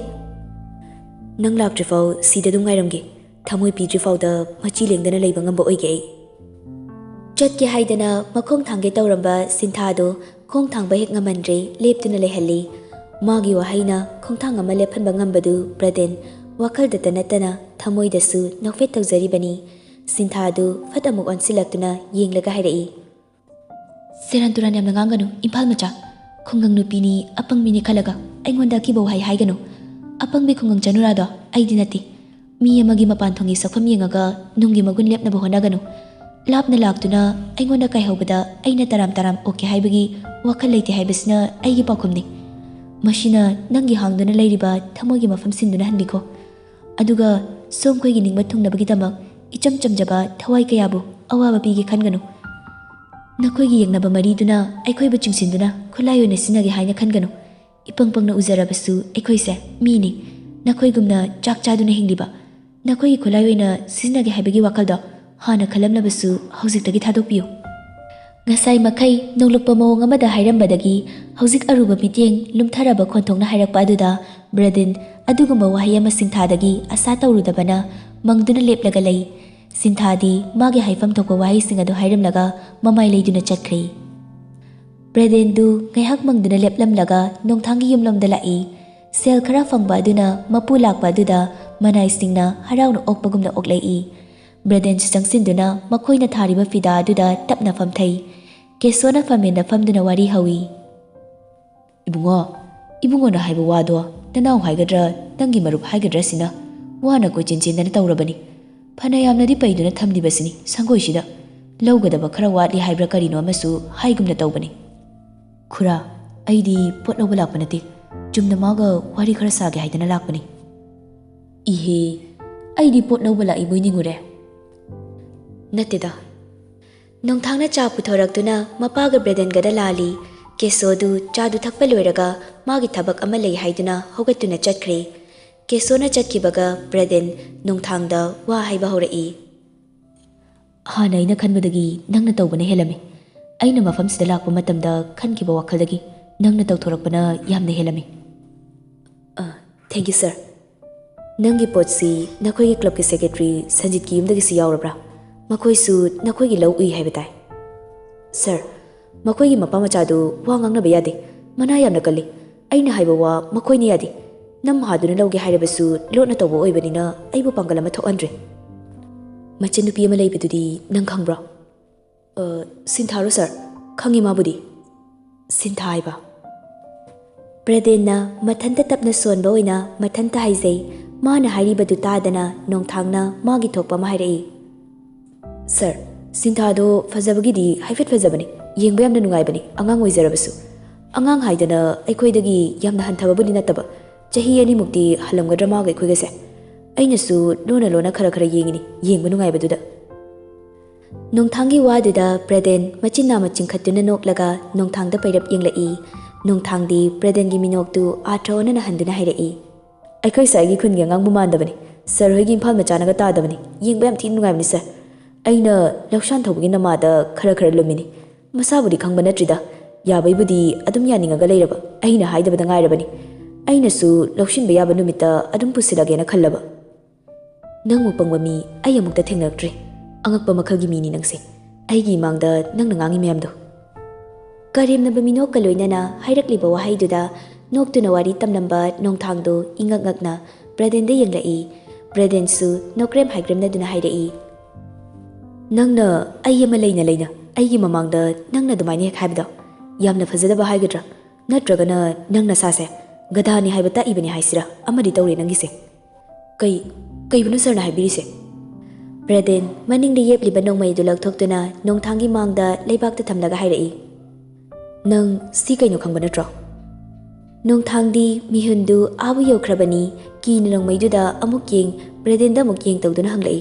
"ꯅꯪ ꯂꯥꯛꯇ꯭ꯔꯤꯐꯥꯎ ꯁꯤꯗ ꯑꯗꯨꯝ ꯉꯥꯏꯔꯝꯒꯦ꯫ ꯊꯃꯣꯏ ꯄꯤꯗ꯭ꯔꯤꯐꯥꯎꯗ ꯃꯆꯤ ꯂꯦꯡꯗꯅ ꯂꯩꯕ ꯉꯝꯕ ꯑꯣꯏꯒꯦ ꯑꯩ"꯫ ꯆꯠꯀꯦ ꯍꯥꯏꯗꯅ ꯃꯈꯣꯡ ꯊꯥꯡꯒꯦ ꯇꯧꯔꯝꯕ ꯁꯤꯟꯊꯥꯗꯨ ꯈꯣꯡ ꯊꯥꯡꯕ ꯍꯦꯛ ꯉꯝꯍꯟꯗ꯭ꯔꯦ, ꯂꯦꯞꯇꯨꯅ ꯂꯩꯍꯜꯂꯤ꯫ ꯃꯥꯒꯤ ꯋꯥꯍꯩꯅ ꯈꯣꯡꯊꯥꯡ ꯑꯃ ꯂꯦꯞꯍꯟꯕ ꯉꯝꯕꯗꯨ ꯕ꯭ꯔꯗꯦꯟ ꯋꯥꯈꯜꯗꯇ ꯅꯠꯇꯅ ꯊꯃꯣꯏꯗꯁꯨ ꯅꯣꯛꯐꯦꯠ ꯇꯧꯖꯔꯤꯕꯅꯤ꯫ ꯁꯤꯟꯊꯥꯗꯨ ꯐꯠ ꯑꯃꯨꯛ ꯑꯣꯟꯁꯤꯜꯂꯛꯇꯨꯅ ꯌꯦꯡꯂꯒ ꯍꯥꯏꯔꯛꯏ, "ꯁꯦꯔꯥꯟ ꯇꯨꯔꯥꯟ ꯌꯥꯝꯅ ꯉꯥꯡꯒꯅꯨ, ꯏꯝꯐꯥꯜ ꯃꯆꯥ꯫ ꯈꯨꯡꯒꯪ ꯅꯨꯄꯤꯅꯤ, ꯑꯄꯪꯕꯤꯅꯤ ꯈꯜꯂꯒ ꯑꯩꯉꯣꯟꯗ ꯑꯀꯤꯕ ꯋꯥꯍꯩ ꯍꯥꯏꯒꯅꯨ꯫ ꯑꯄꯪꯕꯤ ꯈꯨꯡꯒꯪ ꯆꯅꯨꯔꯥꯗꯣ ꯑꯩꯗꯤ ꯅꯠꯇꯦ꯫ ꯃꯤ ꯑꯃꯒꯤ ꯃꯄꯥꯟ ꯊꯣꯡꯒꯤ ꯁꯛꯐꯝ ꯌꯦꯡꯉꯒ ꯅꯨꯡꯒꯤ ꯃꯒꯨꯟ ꯂꯦꯞꯅꯕ ꯍꯣꯠꯅꯒꯅꯨ꯫ ꯂꯥꯞꯅ ꯂꯥꯛꯇꯨꯅ ꯑꯩꯉꯣꯟꯗ ꯀꯥꯏꯍꯧꯕꯗ ꯑꯩꯅ ꯇꯔꯥꯝ ꯇꯔꯥꯝ ꯑꯣꯛꯀꯦ ꯍꯥꯏꯕꯒꯤ ꯋꯥꯈꯜ ꯂꯩꯇꯦ ꯍꯥꯏꯕꯁꯤꯅ ꯑꯩꯒꯤ ꯄꯥꯎꯈꯨꯝꯅꯤ꯫ ꯃꯁꯤꯅ ꯅꯪꯒꯤ ꯍꯥꯡꯗꯨꯅ ꯂꯩꯔꯤꯕ ꯊꯃꯣꯏꯒꯤ ꯃꯐꯝ ꯁꯤꯟꯗꯨꯅ ꯍꯟꯕꯤꯈꯣ"꯫ ꯑꯗꯨꯒ ꯁꯣꯝꯈꯣꯏꯒꯤ ꯅꯤꯡꯕ ꯊꯨꯡꯅꯕꯒꯤꯗꯃꯛ ꯏꯆꯝ ꯆꯝꯖꯕ ꯊꯋꯥꯏ ꯀꯌꯥꯕꯨ ꯑꯋꯥꯕ ꯄꯤꯒꯦ ꯈꯟꯒꯅꯨ꯫ ꯅꯈꯣꯏꯒꯤ ꯌꯦꯡꯅꯕ ꯃꯔꯤꯗꯨꯅ ꯑꯩꯈꯣꯏꯕꯨ ꯆꯤꯡꯁꯤꯟꯗꯨꯅ ꯈꯨꯠꯂꯥꯏ ꯑꯣꯏꯅ ꯁꯤꯖꯤꯟꯅꯒꯦ ꯍꯥꯏꯅ ꯈꯟꯒꯅꯨ꯫ ꯏꯄꯪ ꯄꯪꯅ ꯎꯖꯔꯕꯁꯨ ꯑꯩꯈꯣꯏꯁꯦ ꯃꯤꯅꯤ꯫ ꯅꯈꯣꯏꯒꯨꯝꯅ ꯆꯥꯛ ꯆꯥꯗꯨꯅ ꯍꯤꯡꯂꯤꯕ꯫ ꯅꯈꯣꯏꯒꯤ ꯈꯨꯠꯂꯥꯏ ꯑꯣꯏꯅ ꯁꯤꯖꯤꯟꯅꯒꯦ ꯍꯥꯏꯕꯒꯤ ꯋꯥꯈꯜꯗꯣ ꯍꯥꯟꯅ ꯈꯜꯂꯝꯂꯕꯁꯨ ꯍꯧꯖꯤꯛꯇꯒꯤ ꯊꯥꯗꯣꯛꯄꯤꯌꯨ꯫ ꯉꯁꯥꯏ ꯃꯈꯩ ꯅꯣꯡꯂꯨꯛꯄ ꯃꯑꯣꯡ ꯑꯃꯗ ꯍꯥꯏꯔꯝꯕꯗꯒꯤ ꯍꯧꯖꯤꯛ ꯑꯔꯨꯕ ꯃꯤꯠꯌꯦꯡ ꯂꯨꯝꯊꯔꯕ ꯈꯣꯟꯊꯣꯛꯅ ꯍꯥꯏꯔꯛꯄ ꯑꯗꯨꯗ ꯕ꯭ꯔꯦꯗꯤꯟ ꯑꯗꯨꯒꯨꯝꯕ ꯋꯥꯍꯩ ꯑꯃ ꯁꯤꯡꯊꯥꯗꯒꯤ ꯑꯁꯥ ꯇꯧꯔꯨꯗꯕꯅ ꯃꯪꯗꯨꯅ ꯂꯦꯞꯂꯒ ꯂꯩ꯫ ꯁꯤꯟꯊꯥꯗꯤ ꯃꯥꯒꯤ ꯍꯥꯏꯐꯝ ꯊꯣꯛꯄ ꯋꯥꯍꯩꯁꯤꯡ ꯑꯗꯨ ꯍꯥꯏꯔꯝꯂꯒ ꯃꯃꯥꯏ ꯂꯩꯗꯨꯅ ꯆꯠꯈ꯭ꯔꯦ꯫ ꯕ꯭ꯔꯦꯗꯦꯟꯗꯨ ꯉꯥꯏꯍꯥꯛ ꯃꯪꯗꯨꯅ ꯂꯦꯞꯂꯝꯂꯒ ꯅꯣꯡꯊꯥꯡꯒꯤ ꯌꯨꯝꯂꯣꯝꯗ ꯂꯥꯛꯏ꯫ ꯁꯦꯜ ꯈꯔ ꯐꯪꯕ ꯑꯗꯨꯅ ꯃꯄꯨ ꯂꯥꯛꯄ ꯑꯗꯨꯗ ꯃꯅꯥꯏꯁꯤꯡꯅ ꯍꯔꯥꯎꯅ ꯑꯣꯛꯄꯒꯨꯝꯅ ꯑꯣꯛꯂꯛꯏ꯫ ꯕ꯭ꯔꯦꯗꯦꯟꯁꯨ ꯆꯪꯁꯤꯟꯗꯨꯅ ꯃꯈꯣꯏꯅ ꯊꯥꯔꯤꯕ ꯐꯤꯗꯥ ꯑꯗꯨꯗ ꯇꯞꯅ ꯐꯝꯊꯩ꯫ ꯀꯦꯁꯣꯅ ꯐꯝꯃꯦꯟꯗ ꯐꯝꯗꯨꯅ ꯋꯥꯔꯤ ꯍꯧꯏ꯫ "ꯏꯕꯨꯡꯉꯣ, ꯏꯕꯨꯡꯉꯣꯅ ꯍꯥꯏꯕ ꯋꯥꯗꯣ ꯅꯅꯥꯎ ꯍꯥꯏꯒꯗ꯭ꯔꯥ, ꯅꯪꯒꯤ ꯃꯔꯨꯞ ꯍꯥꯏꯒꯗ꯭ꯔꯥ ꯁꯤꯅ ꯋꯥꯅ ꯀꯣꯏꯆꯦꯟ ꯆꯦꯟꯗꯅ ꯇꯧꯔꯕꯅꯤ꯫ ꯐꯅ ꯌꯥꯝꯅꯗꯤ ꯄꯩꯗꯨꯅ ꯊꯝꯂꯤꯕꯁꯤꯅꯤ ꯁꯪꯒꯣꯏꯁꯤꯗ꯫ ꯂꯧꯒꯗꯕ ꯈꯔ ꯋꯥꯠꯂꯤ ꯍꯥꯏꯕ꯭ꯔꯥ ꯀꯔꯤꯅꯣ ꯑꯃꯁꯨ ꯍꯥꯏꯒꯨꯝꯅ ꯇꯧꯕꯅꯤ꯫" "ꯈꯨꯔꯥ, ꯑꯩꯗꯤ ꯄꯣꯠ ꯂꯧꯕ ꯂꯥꯛꯄ ꯅꯠꯇꯦ꯫ ꯆꯨꯝꯅ ꯃꯥꯒ ꯋꯥꯔꯤ ꯈꯔ ꯁꯥꯒꯦ ꯍꯥꯏꯗꯅ ꯂꯥꯛꯄꯅꯤ꯫" "ꯏꯍꯦ, ꯑꯩꯗꯤ ꯄꯣꯠ ꯂꯧꯕ ꯂꯥꯛꯏꯕꯣꯏ ꯅꯤꯡꯉꯨꯔꯦ꯫" "ꯅꯠꯇꯦꯗ꯫" ꯅꯣꯡꯊꯥꯡꯅ ꯆꯥ ꯄꯨꯊꯣꯔꯛꯇꯨꯅ ꯃꯄꯥꯒ ꯕ꯭ꯔꯦꯗꯦꯟꯒꯗ ꯂꯥꯜꯂꯤ꯫ ꯀꯦꯁꯣꯗꯨ ꯆꯥꯗꯨ ꯊꯛꯄ ꯂꯣꯏꯔꯒ ꯃꯥꯒꯤ ꯊꯕꯛ ꯑꯃ ꯂꯩ ꯍꯥꯏꯗꯨꯅ ꯍꯧꯒꯠꯇꯨꯅ ꯆꯠꯈ꯭ꯔꯦ꯫ ꯀꯦꯁꯣꯅ ꯆꯠꯈꯤꯕꯒ ꯕ꯭ꯔꯦꯗꯦꯟ ꯅꯣꯡꯊꯥꯡꯗ ꯋꯥ ꯍꯥꯏꯕ ꯍꯧꯔꯛꯏ꯫ "ꯍꯥꯟꯅ ꯑꯩꯅ ꯈꯟꯕꯗꯒꯤ ꯅꯪꯅ ꯇꯧꯕꯅ ꯍꯦꯜꯂꯝꯃꯤ꯫ ꯑꯩꯅ ꯃꯐꯝꯁꯤꯗ ꯂꯥꯛꯄ ꯃꯇꯝꯗ ꯈꯟꯈꯤꯕ ꯋꯥꯈꯜꯗꯒꯤ ꯅꯪꯅ ꯇꯧꯊꯣꯔꯛꯄꯅ ꯌꯥꯝꯅ ꯍꯦꯜꯂꯝꯃꯤ꯫" "ꯑ, thank you, sir꯫ ꯅꯪꯒꯤ ꯄꯣꯠꯁꯤ ꯅꯈꯣꯏꯒꯤ clubꯀꯤ secretary ꯁꯟꯖꯤꯠꯀꯤ ꯌꯨꯝꯗꯒꯤꯁꯨ ꯌꯥꯎꯔꯕ꯭ꯔꯥ? ꯃꯈꯣꯏꯁꯨ ꯅꯈꯣꯏꯒꯤ ꯂꯧ ꯎꯏ ꯍꯥꯏꯕ ꯇꯥꯏ꯫" "Sir, ꯃꯈꯣꯏꯒꯤ ꯃꯄꯥ ꯃꯆꯥꯗꯨ ꯋꯥ ꯉꯥꯡꯅꯕ ꯌꯥꯗꯦ꯫ ꯃꯅꯥ ꯌꯥꯝꯅ ꯀꯜꯂꯤ꯫ ꯑꯩꯅ ꯍꯥꯏꯕ ꯋꯥ ꯃꯈꯣꯏꯅ ꯌꯥꯗꯦ꯫ ꯅꯝ ꯍꯥꯗꯨꯅ ꯂꯧꯒꯦ ꯍꯥꯏꯔꯕꯁꯨ ꯂꯣꯠꯅ ꯇꯧꯕ ꯑꯣꯏꯕꯅꯤꯅ ꯑꯩꯕꯨ ꯄꯥꯡꯒꯜ ꯑꯃ ꯊꯣꯛꯍꯟꯗ꯭ꯔꯦ꯫" "ꯃꯆꯟꯅꯨꯄꯤ ꯑꯃ ꯂꯩꯕꯗꯨꯗꯤ ꯅꯪ ꯈꯪꯕ꯭ꯔꯣ?" "ꯑ, ꯁꯤꯟꯊꯥꯔꯣ sir? ꯈꯪꯉꯤ ꯃꯥꯕꯨꯗꯤ꯫" "ꯁꯤꯟꯊꯥ ꯍꯥꯏꯕ?" ꯕ꯭ꯔꯦꯗꯦꯟꯅ ꯃꯊꯟꯇ ꯇꯞꯅ ꯁꯣꯟꯕ ꯑꯣꯏꯅ ꯃꯊꯟꯇ ꯍꯥꯏꯖꯩ꯫ ꯃꯥꯅ ꯍꯥꯏꯔꯤꯕꯗꯨ ꯇꯥꯗꯅ ꯅꯣꯡꯊꯥꯡꯅ ꯃꯥꯒꯤ ꯊꯣꯛꯄ ꯑꯃ ꯍꯥꯏꯔꯛꯏ꯫ "Sir, ꯁꯤꯟꯊꯥꯗꯣ ꯐꯖꯕꯒꯤꯗꯤ ꯍꯥꯏꯐꯦꯠ ꯐꯖꯕꯅꯤ, ꯌꯦꯡꯕ ꯌꯥꯝꯅ ꯅꯨꯡꯉꯥꯏꯕꯅꯤ, ꯑꯉꯥꯡ ꯑꯣꯏꯖꯔꯕꯁꯨ꯫ ꯑꯉꯥꯡ ꯍꯥꯏꯗꯅ ꯑꯩꯈꯣꯏꯗꯒꯤ ꯌꯥꯝꯅ ꯍꯟꯊꯕꯕꯨꯗꯤ ꯅꯠꯇꯕ, ꯆꯍꯤ ꯑꯅꯤꯃꯨꯛꯇꯤ ꯍꯜꯂꯝꯒꯗ꯭ꯔꯥ ꯃꯥꯒ ꯑꯩꯈꯣꯏꯒꯁꯦ꯫ ꯑꯩꯅꯁꯨ ꯂꯣꯟꯅ ꯂꯣꯟꯅ ꯈꯔ ꯈꯔ ꯌꯦꯡꯉꯤꯅꯤ, ꯌꯦꯡꯕ ꯅꯨꯡꯉꯥꯏꯕꯗꯨꯗ꯫ ꯅꯣꯡꯊꯥꯡꯒꯤ ꯋꯥꯗꯨꯗ ꯕ꯭ꯔꯦꯗꯦꯟ ꯃꯆꯤꯟ ꯅꯥꯝꯃ ꯆꯤꯡꯈꯠꯇꯨꯅ ꯅꯣꯛꯂꯒ ꯅꯣꯡꯊꯥꯡꯗ ꯄꯩꯔꯞ ꯌꯦꯡꯂꯛꯏ꯫ ꯅꯣꯡꯊꯥꯡꯗꯤ ꯕ꯭ꯔꯦꯗꯦꯟꯒꯤ ꯃꯤꯅꯣꯛꯇꯨ ꯑꯥꯔꯊ ꯑꯣꯟꯅꯅ ꯍꯟꯗꯨꯅ ꯍꯥꯏꯔꯛꯏ, "ꯑꯩꯈꯣꯏ ꯁ꯭ꯋꯥꯏꯒꯤ ꯈꯨꯟꯒꯤ ꯑꯉꯥꯡꯕꯨ ꯃꯥꯟꯗꯕꯅꯤ꯫ ꯁꯥꯔ ꯍꯣꯏꯒꯤ ꯏꯝꯐꯥꯜ ꯃꯆꯥꯅꯒ ꯇꯥꯗꯕꯅꯤ꯫ ꯌꯦꯡꯕ ꯌꯥꯝ ꯊꯤꯅ ꯅꯨꯡꯉꯥꯏꯕꯅꯤ ꯁꯥꯔ꯫ ꯑꯩꯅ ꯂꯧꯁꯥꯟ ꯊꯧꯕꯒꯤ ꯅꯃꯥꯗ ꯈꯔ ꯈꯔ ꯂꯨꯝꯃꯤꯅꯤ꯫ ꯃꯁꯥꯕꯨꯗꯤ ꯈꯪꯕ ꯅꯠꯇ꯭ꯔꯤꯗ꯫ ꯌꯥꯕꯩꯕꯨꯗꯤ ꯑꯗꯨꯝ ꯌꯥꯅꯤꯡꯉꯒ ꯂꯩꯔꯕ꯫ ꯑꯩꯅ ꯍꯥꯏꯗꯕꯗ ꯉꯥꯏꯔꯕꯅꯤ꯫ ꯑꯩꯅꯁꯨ ꯂꯧꯁꯤꯟꯕ ꯌꯥꯕ ꯅꯨꯃꯤꯠꯇ ꯑꯗꯨꯝ ꯄꯨꯁꯤꯜꯂꯒꯦꯅ ꯈꯜꯂꯕ꯫ ꯅꯪꯃꯨꯛ ꯄꯪꯕ ꯃꯤ ꯑꯩ ꯑꯃꯨꯛꯇ ꯊꯦꯡꯅꯔꯛꯇ꯭ꯔꯤ꯫ ꯑꯉꯛꯄ ꯃꯈꯜꯒꯤ ꯃꯤꯅꯤ ꯅꯪꯁꯦ꯫ ꯑꯩꯒꯤ ꯏꯃꯥꯡꯗ ꯅꯪꯅ ꯉꯥꯡꯉꯤ ꯃꯌꯥꯝꯗꯣ꯫" ꯀꯔꯦꯝꯅꯕ ꯃꯤꯅꯣꯛꯀ ꯂꯣꯏꯅꯅ ꯍꯥꯏꯔꯛꯂꯤꯕ ꯋꯥꯍꯩꯗꯨꯗ ꯅꯣꯛꯇꯨꯅ ꯋꯥꯔꯤ ꯇꯝꯂꯝꯕ ꯅꯣꯡꯊꯥꯡꯗꯣ ꯏꯉꯛ ꯉꯛꯅ ꯕ꯭ꯔꯦꯗꯦꯟꯗ ꯌꯦꯡꯂꯛꯏ꯫ ꯕ꯭ꯔꯦꯗꯦꯟꯁꯨ ꯅꯣꯛꯔꯦꯝ ꯍꯥꯏꯒ꯭ꯔꯦꯝꯅꯗꯨꯅ ꯍꯥꯏꯔꯛꯏ, "ꯅꯪꯅ ꯑꯩ ꯑꯃ ꯂꯩꯅ ꯂꯩꯅ ꯑꯩꯒꯤ ꯃꯃꯥꯡꯗ ꯅꯪꯅ ꯑꯗꯨꯃꯥꯏꯅ ꯍꯦꯛ ꯍꯥꯏꯕꯗꯣ ꯌꯥꯝꯅ ꯐꯖꯗꯕ ꯍꯥꯏꯒꯗ꯭ꯔꯥ? ꯅꯠꯇ꯭ꯔꯒꯅ ꯅꯪ ꯅꯁꯥꯁꯦ ꯒꯙꯥꯅꯤ ꯍꯥꯏꯕ ꯇꯥꯛꯏꯕꯅꯤ ꯍꯥꯏꯁꯤꯔꯥ? ꯑꯃꯗꯤ ꯇꯧꯔꯦ ꯅꯪꯒꯤꯁꯦ꯫ ꯀꯩ, ꯀꯩꯕꯨꯅꯣ ꯁꯥꯔꯅ ꯍꯥꯏꯕꯤꯔꯤꯁꯦ?" ꯕ꯭ꯔꯦꯗꯦꯟ ꯃꯅꯤꯡꯗ ꯌꯦꯞꯂꯤꯕ ꯅꯣꯡꯃꯩ ꯑꯗꯨ ꯂꯧꯊꯣꯛꯇꯨꯅ ꯅꯣꯡꯊꯥꯡꯒꯤ ꯃꯥꯡꯗ ꯂꯩꯕꯥꯛꯇ ꯊꯝꯂꯒ ꯍꯥꯏꯔꯛꯏ, "ꯅꯪ ꯁꯤ ꯀꯩꯅꯣ ꯈꯪꯕ ꯅꯠꯇ꯭ꯔꯣ?" ꯅꯣꯡꯊꯥꯡꯗꯤ ꯃꯤꯍꯨꯟꯗꯨ ꯑꯥꯕꯨ ꯌꯧꯈ꯭ꯔꯕꯅꯤ꯫ ꯀꯤꯅ ꯅꯣꯡꯃꯩꯗꯨꯗ ꯑꯃꯨꯛ ꯌꯦꯡ, ꯕ꯭ꯔꯦꯗꯦꯟꯗ ꯑꯃꯨꯛ ꯌꯦꯡ ꯇꯧꯗꯨꯅ ꯍꯪꯂꯛꯏ,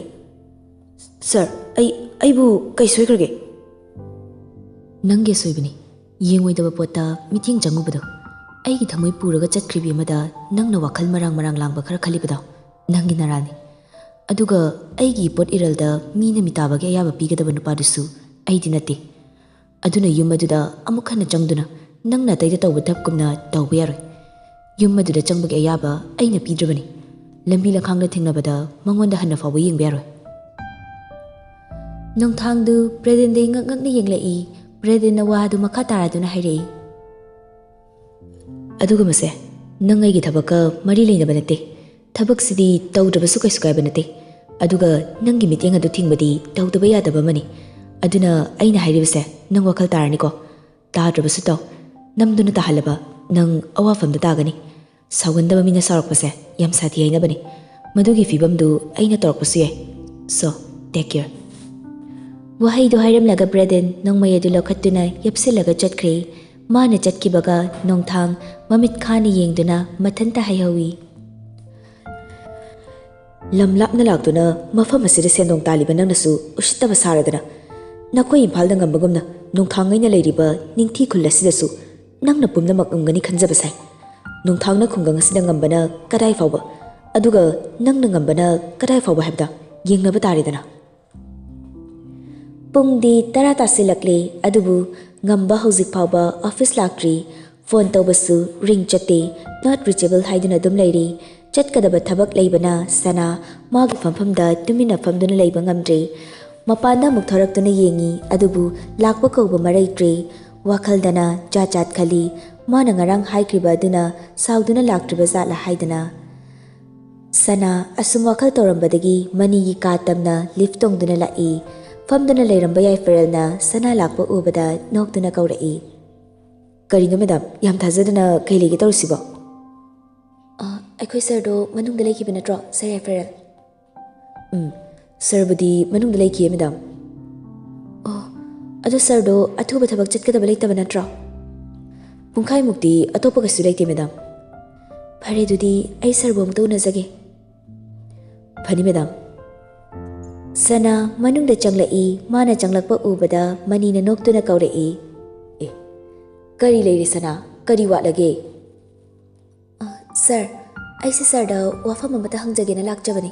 "ꯁꯥꯔ, ꯑꯩ, ꯑꯩꯕꯨ ꯀꯩ ꯁꯣꯏꯈ꯭ꯔꯒꯦ?" "ꯅꯪꯒꯤ ꯑꯁꯣꯏꯕꯅꯤ꯫ ꯌꯦꯡꯉꯣꯏꯗꯕ ꯄꯣꯠꯇ ꯃꯤꯠꯌꯦꯡ ꯆꯪꯉꯨꯕꯗꯣ꯫ ꯑꯩꯒꯤ ꯊꯃꯣꯏ ꯄꯨꯔꯒ ꯆꯠꯈ꯭ꯔꯤꯕꯤ ꯑꯃꯗ ꯅꯪꯅ ꯋꯥꯈꯜ ꯃꯔꯥꯡ ꯃꯔꯥꯡ ꯂꯥꯡꯕ ꯈꯔ ꯈꯜꯂꯤꯕꯗꯣ ꯅꯪꯒꯤ ꯅꯔꯥꯜꯅꯤ꯫ ꯑꯗꯨꯒ ꯑꯩꯒꯤ ꯏꯄꯣꯠ ꯏꯔꯜꯗ ꯃꯤꯅ ꯃꯤꯇꯥꯕꯒꯤ ꯑꯌꯥꯕ ꯄꯤꯒꯗꯕ ꯅꯨꯄꯥꯗꯨꯁꯨ ꯑꯩꯗꯤ ꯅꯠꯇꯦ꯫ ꯑꯗꯨꯅ ꯌꯨꯝ ꯑꯗꯨꯗ ꯑꯃꯨꯛ ꯍꯟꯅ ꯆꯪꯗꯨꯅ ꯅꯪꯅ ꯑꯇꯩꯗ ꯇꯧꯕ ꯊꯕꯛꯀꯨꯝꯅ ꯇꯧꯕ ꯌꯥꯔꯣꯏ꯫ ꯌꯨꯝ ꯑꯗꯨꯗ ꯆꯪꯕꯒꯤ ꯑꯌꯥꯕ ꯑꯩꯅ ꯄꯤꯗ꯭ꯔꯕꯅꯤ꯫ ꯂꯝꯕꯤ ꯂꯝꯈꯥꯡꯗ ꯊꯦꯡꯅꯕꯗ ꯃꯉꯣꯟꯗ ꯍꯟꯅ ꯐꯥꯎꯕ ꯌꯦꯡꯕ ꯌꯥꯔꯣꯏ꯫" ꯅꯣꯡꯊꯥꯡꯗꯨ ꯕ꯭ꯔꯦꯗꯦꯟꯗ ꯏꯉꯛ ꯉꯛꯅ ꯌꯦꯡꯂꯛꯏ꯫ ꯕ꯭ꯔꯦꯗꯦꯟꯅ ꯋꯥꯗꯨ ꯃꯈꯥ ꯇꯥꯔꯗꯨꯅ ꯍꯥꯏꯔꯛꯏ, "ꯑꯗꯨꯒꯨꯝꯕꯁꯦ ꯅꯪ ꯑꯩꯒꯤ ꯊꯕꯛꯀ ꯃꯔꯤ ꯂꯩꯅꯕ ꯅꯠꯇꯦ꯫ ꯊꯕꯛꯁꯤꯗꯤ ꯇꯧꯗ꯭ꯔꯕꯁꯨ ꯀꯩꯁꯨ ꯀꯥꯏꯕ ꯅꯠꯇꯦ꯫ ꯑꯗꯨꯒ ꯅꯪꯒꯤ ꯃꯤꯠꯌꯦꯡ ꯑꯗꯨ ꯊꯤꯡꯕꯗꯤ ꯇꯧꯗꯕ ꯌꯥꯗꯕ ꯑꯃꯅꯤ꯫ ꯑꯗꯨꯅ ꯑꯩꯅ ꯍꯥꯏꯔꯤꯕꯁꯦ ꯅꯪ ꯋꯥꯈꯜ ꯇꯥꯔꯅꯤꯀꯣ? ꯇꯥꯗ꯭ꯔꯕꯁꯨ ꯇꯧ꯫ ꯅꯝꯗꯨꯅ ꯇꯥꯍꯜꯂꯕ ꯅꯪ ꯑꯋꯥꯐꯝꯗ ꯇꯥꯒꯅꯤ꯫ ꯁꯥꯎꯒꯟꯗꯕ ꯃꯤꯅ ꯁꯥꯎꯔꯛꯄꯁꯦ ꯌꯥꯝ ꯁꯥꯊꯤ ꯍꯥꯏꯅꯕꯅꯤ꯫ ꯃꯗꯨꯒꯤ ꯐꯤꯕꯝꯗꯨ ꯑꯩꯅ ꯇꯧꯔꯛꯄꯁꯨ ꯌꯥꯏ꯫ So, take care꯫" ꯋꯥꯍꯩꯗꯨ ꯍꯥꯏꯔꯝꯂꯒ ꯕ꯭ꯔꯦꯗꯦꯟ ꯅꯣꯡꯃꯩ ꯑꯗꯨ ꯂꯧꯈꯠꯇꯨꯅ ꯌꯦꯞꯁꯤꯜꯂꯒ ꯆꯠꯈ꯭ꯔꯦ꯫ ꯃꯥꯅ ꯆꯠꯈꯤꯕꯒ ꯅꯣꯡꯊꯥꯡ ꯃꯃꯤꯠ ꯈꯥꯅ ꯌꯦꯡꯗꯨꯅ ꯃꯊꯟꯇ ꯍꯥꯏꯍꯧꯏ, ꯂꯝ ꯂꯥꯞꯅ ꯂꯥꯛꯇꯨꯅ ꯃꯐꯝ ꯑꯁꯤꯗ ꯁꯦꯟꯗꯣꯡ ꯇꯥꯜꯂꯤꯕ ꯅꯪꯅꯁꯨ ꯎꯁꯤꯠꯇꯕ ꯁꯥꯔꯗꯅ, ꯅꯈꯣꯏ ꯏꯝꯐꯥꯜꯗ ꯉꯝꯕꯒꯨꯝꯅ ꯅꯣꯡꯊꯥꯡꯉꯩꯅ ꯂꯩꯔꯤꯕ ꯅꯤꯡꯊꯤ ꯈꯨꯜ ꯑꯁꯤꯗꯁꯨ ꯅꯪꯅ ꯄꯨꯝꯅꯃꯛ ꯉꯝꯒꯅꯤ ꯈꯟꯖꯕ ꯁꯥꯏ꯫ ꯅꯣꯡꯊꯥꯡꯅ ꯈꯨꯡꯒꯪ ꯑꯁꯤꯗ ꯉꯝꯕꯅ ꯀꯗꯥꯏ ꯐꯥꯎꯕ, ꯑꯗꯨꯒ ꯅꯪꯅ ꯉꯝꯕꯅ ꯀꯗꯥꯏ ꯐꯥꯎꯕ ꯍꯥꯏꯕꯗ ꯌꯦꯡꯅꯕ ꯇꯥꯔꯦꯗꯅ꯫ ꯄꯨꯡꯗꯤ ꯇꯔꯥ ꯇꯥꯁꯤꯜꯂꯛꯂꯦ, ꯑꯗꯨꯕꯨ ꯉꯝꯕ ꯍꯧꯖꯤꯛ ꯐꯥꯎꯕ ꯑꯣꯐꯤꯁ ꯂꯥꯛꯇ꯭ꯔꯤ꯫ ꯐꯣꯟ ꯇꯧꯕꯁꯨ ꯔꯤꯡ ꯆꯠꯇꯦ, not reachable ꯍꯥꯏꯗꯨꯅ ꯑꯗꯨꯝ ꯂꯩꯔꯤ꯫ ꯆꯠꯀꯗꯕ ꯊꯕꯛ ꯂꯩꯕꯅ ꯁꯅꯥ ꯃꯥꯒꯤ ꯐꯝꯐꯝꯗ ꯇꯨꯃꯤꯟꯅ ꯐꯝꯗꯨꯅ ꯂꯩꯕ ꯉꯝꯗ꯭ꯔꯦ꯫ ꯃꯄꯥꯟꯗ ꯑꯃꯨꯛ ꯊꯣꯔꯛꯇꯨꯅ ꯌꯦꯡꯉꯤ, ꯑꯗꯨꯕꯨ ꯂꯥꯛꯄ ꯀꯧꯕ ꯃꯔꯩꯇ꯭ꯔꯦ꯫ ꯋꯥꯈꯜꯗꯅ ꯖꯥꯠ ꯖꯥꯠ ꯈꯜꯂꯤ꯫ ꯃꯥꯅ ꯉꯔꯥꯡ ꯍꯥꯏꯈ꯭ꯔꯤꯕ ꯑꯗꯨꯅ ꯁꯥꯎꯗꯨꯅ ꯂꯥꯛꯇ꯭ꯔꯤꯕ ꯖꯥꯠꯂ ꯍꯥꯏꯗꯅ꯫ ꯁꯅꯥ ꯑꯁꯨꯝ ꯋꯥꯈꯜ ꯇꯧꯔꯝꯕꯗꯒꯤ ꯃꯅꯤꯒꯤ ꯀꯥ ꯇꯝꯅ ꯂꯤꯐ ꯇꯣꯡꯗꯨꯅ ꯂꯥꯛꯏ꯫ ꯐꯝꯗꯨꯅ ꯂꯩꯔꯝꯕ ꯌꯥꯏꯐꯔꯦꯜꯅ ꯁꯅꯥ ꯂꯥꯛꯄ ꯎꯕꯗ ꯅꯣꯛꯇꯨꯅ ꯀꯧꯔꯛꯏ꯫ "ꯀꯔꯤꯅꯣ ꯃꯦꯗꯥꯝ, ꯌꯥꯝ ꯊꯥꯖꯗꯅ ꯀꯩ ꯂꯩꯒꯦ ꯇꯧꯔꯤꯁꯤꯕꯣ?" "ꯑ, ꯑꯩꯈꯣꯏ ꯁꯥꯔꯗꯣ ꯃꯅꯨꯡꯗ ꯂꯩꯈꯤꯕ ꯅꯠꯇ꯭ꯔꯣ, ꯁꯥꯔ ꯌꯥꯏꯐꯔꯦꯜ?" "ꯎꯝ, ꯁꯥꯔꯕꯨꯗꯤ ꯃꯅꯨꯡꯗ ꯂꯩꯈꯤꯌꯦ ꯃꯦꯗꯥꯝ꯫" "ꯑꯣ, ꯑꯗꯣ ꯁꯥꯔꯗꯣ ꯑꯊꯨꯕ ꯊꯕꯛ ꯆꯠꯀꯗꯕ ꯂꯩꯇꯕ ꯅꯠꯇ꯭ꯔꯣ?" "ꯄꯨꯡꯈꯥꯏꯃꯨꯛꯇꯤ ꯑꯇꯣꯞꯄ ꯀꯩꯁꯨ ꯂꯩꯇꯦ ꯃꯦꯗꯥꯝ꯫" "ꯐꯔꯦ, ꯑꯗꯨꯗꯤ ꯑꯩ ꯁꯥꯔꯕꯨ ꯑꯃꯨꯛꯇ ꯎꯅꯖꯒꯦ꯫" "ꯐꯅꯤ ꯃꯦꯗꯥꯝ꯫" ꯁꯅꯥ ꯃꯅꯨꯡꯗ ꯆꯪꯂꯛꯏ꯫ ꯃꯥꯅ ꯆꯪꯂꯛꯄ ꯎꯕꯗ ꯃꯅꯤꯅ ꯅꯣꯛꯇꯨꯅ ꯀꯧꯔꯛꯏ꯫ "ꯑꯦ, ꯀꯔꯤ ꯂꯩꯔꯦ ꯁꯅꯥ? ꯀꯔꯤ ꯋꯥꯠꯂꯒꯦ?" "ꯑ, ꯁꯥꯔ, ꯑꯩꯁꯦ ꯁꯥꯔꯗ ꯋꯥꯐꯝ ꯑꯃꯇ ꯍꯪꯖꯒꯦꯅ ꯂꯥꯛꯆꯕꯅꯤ꯫"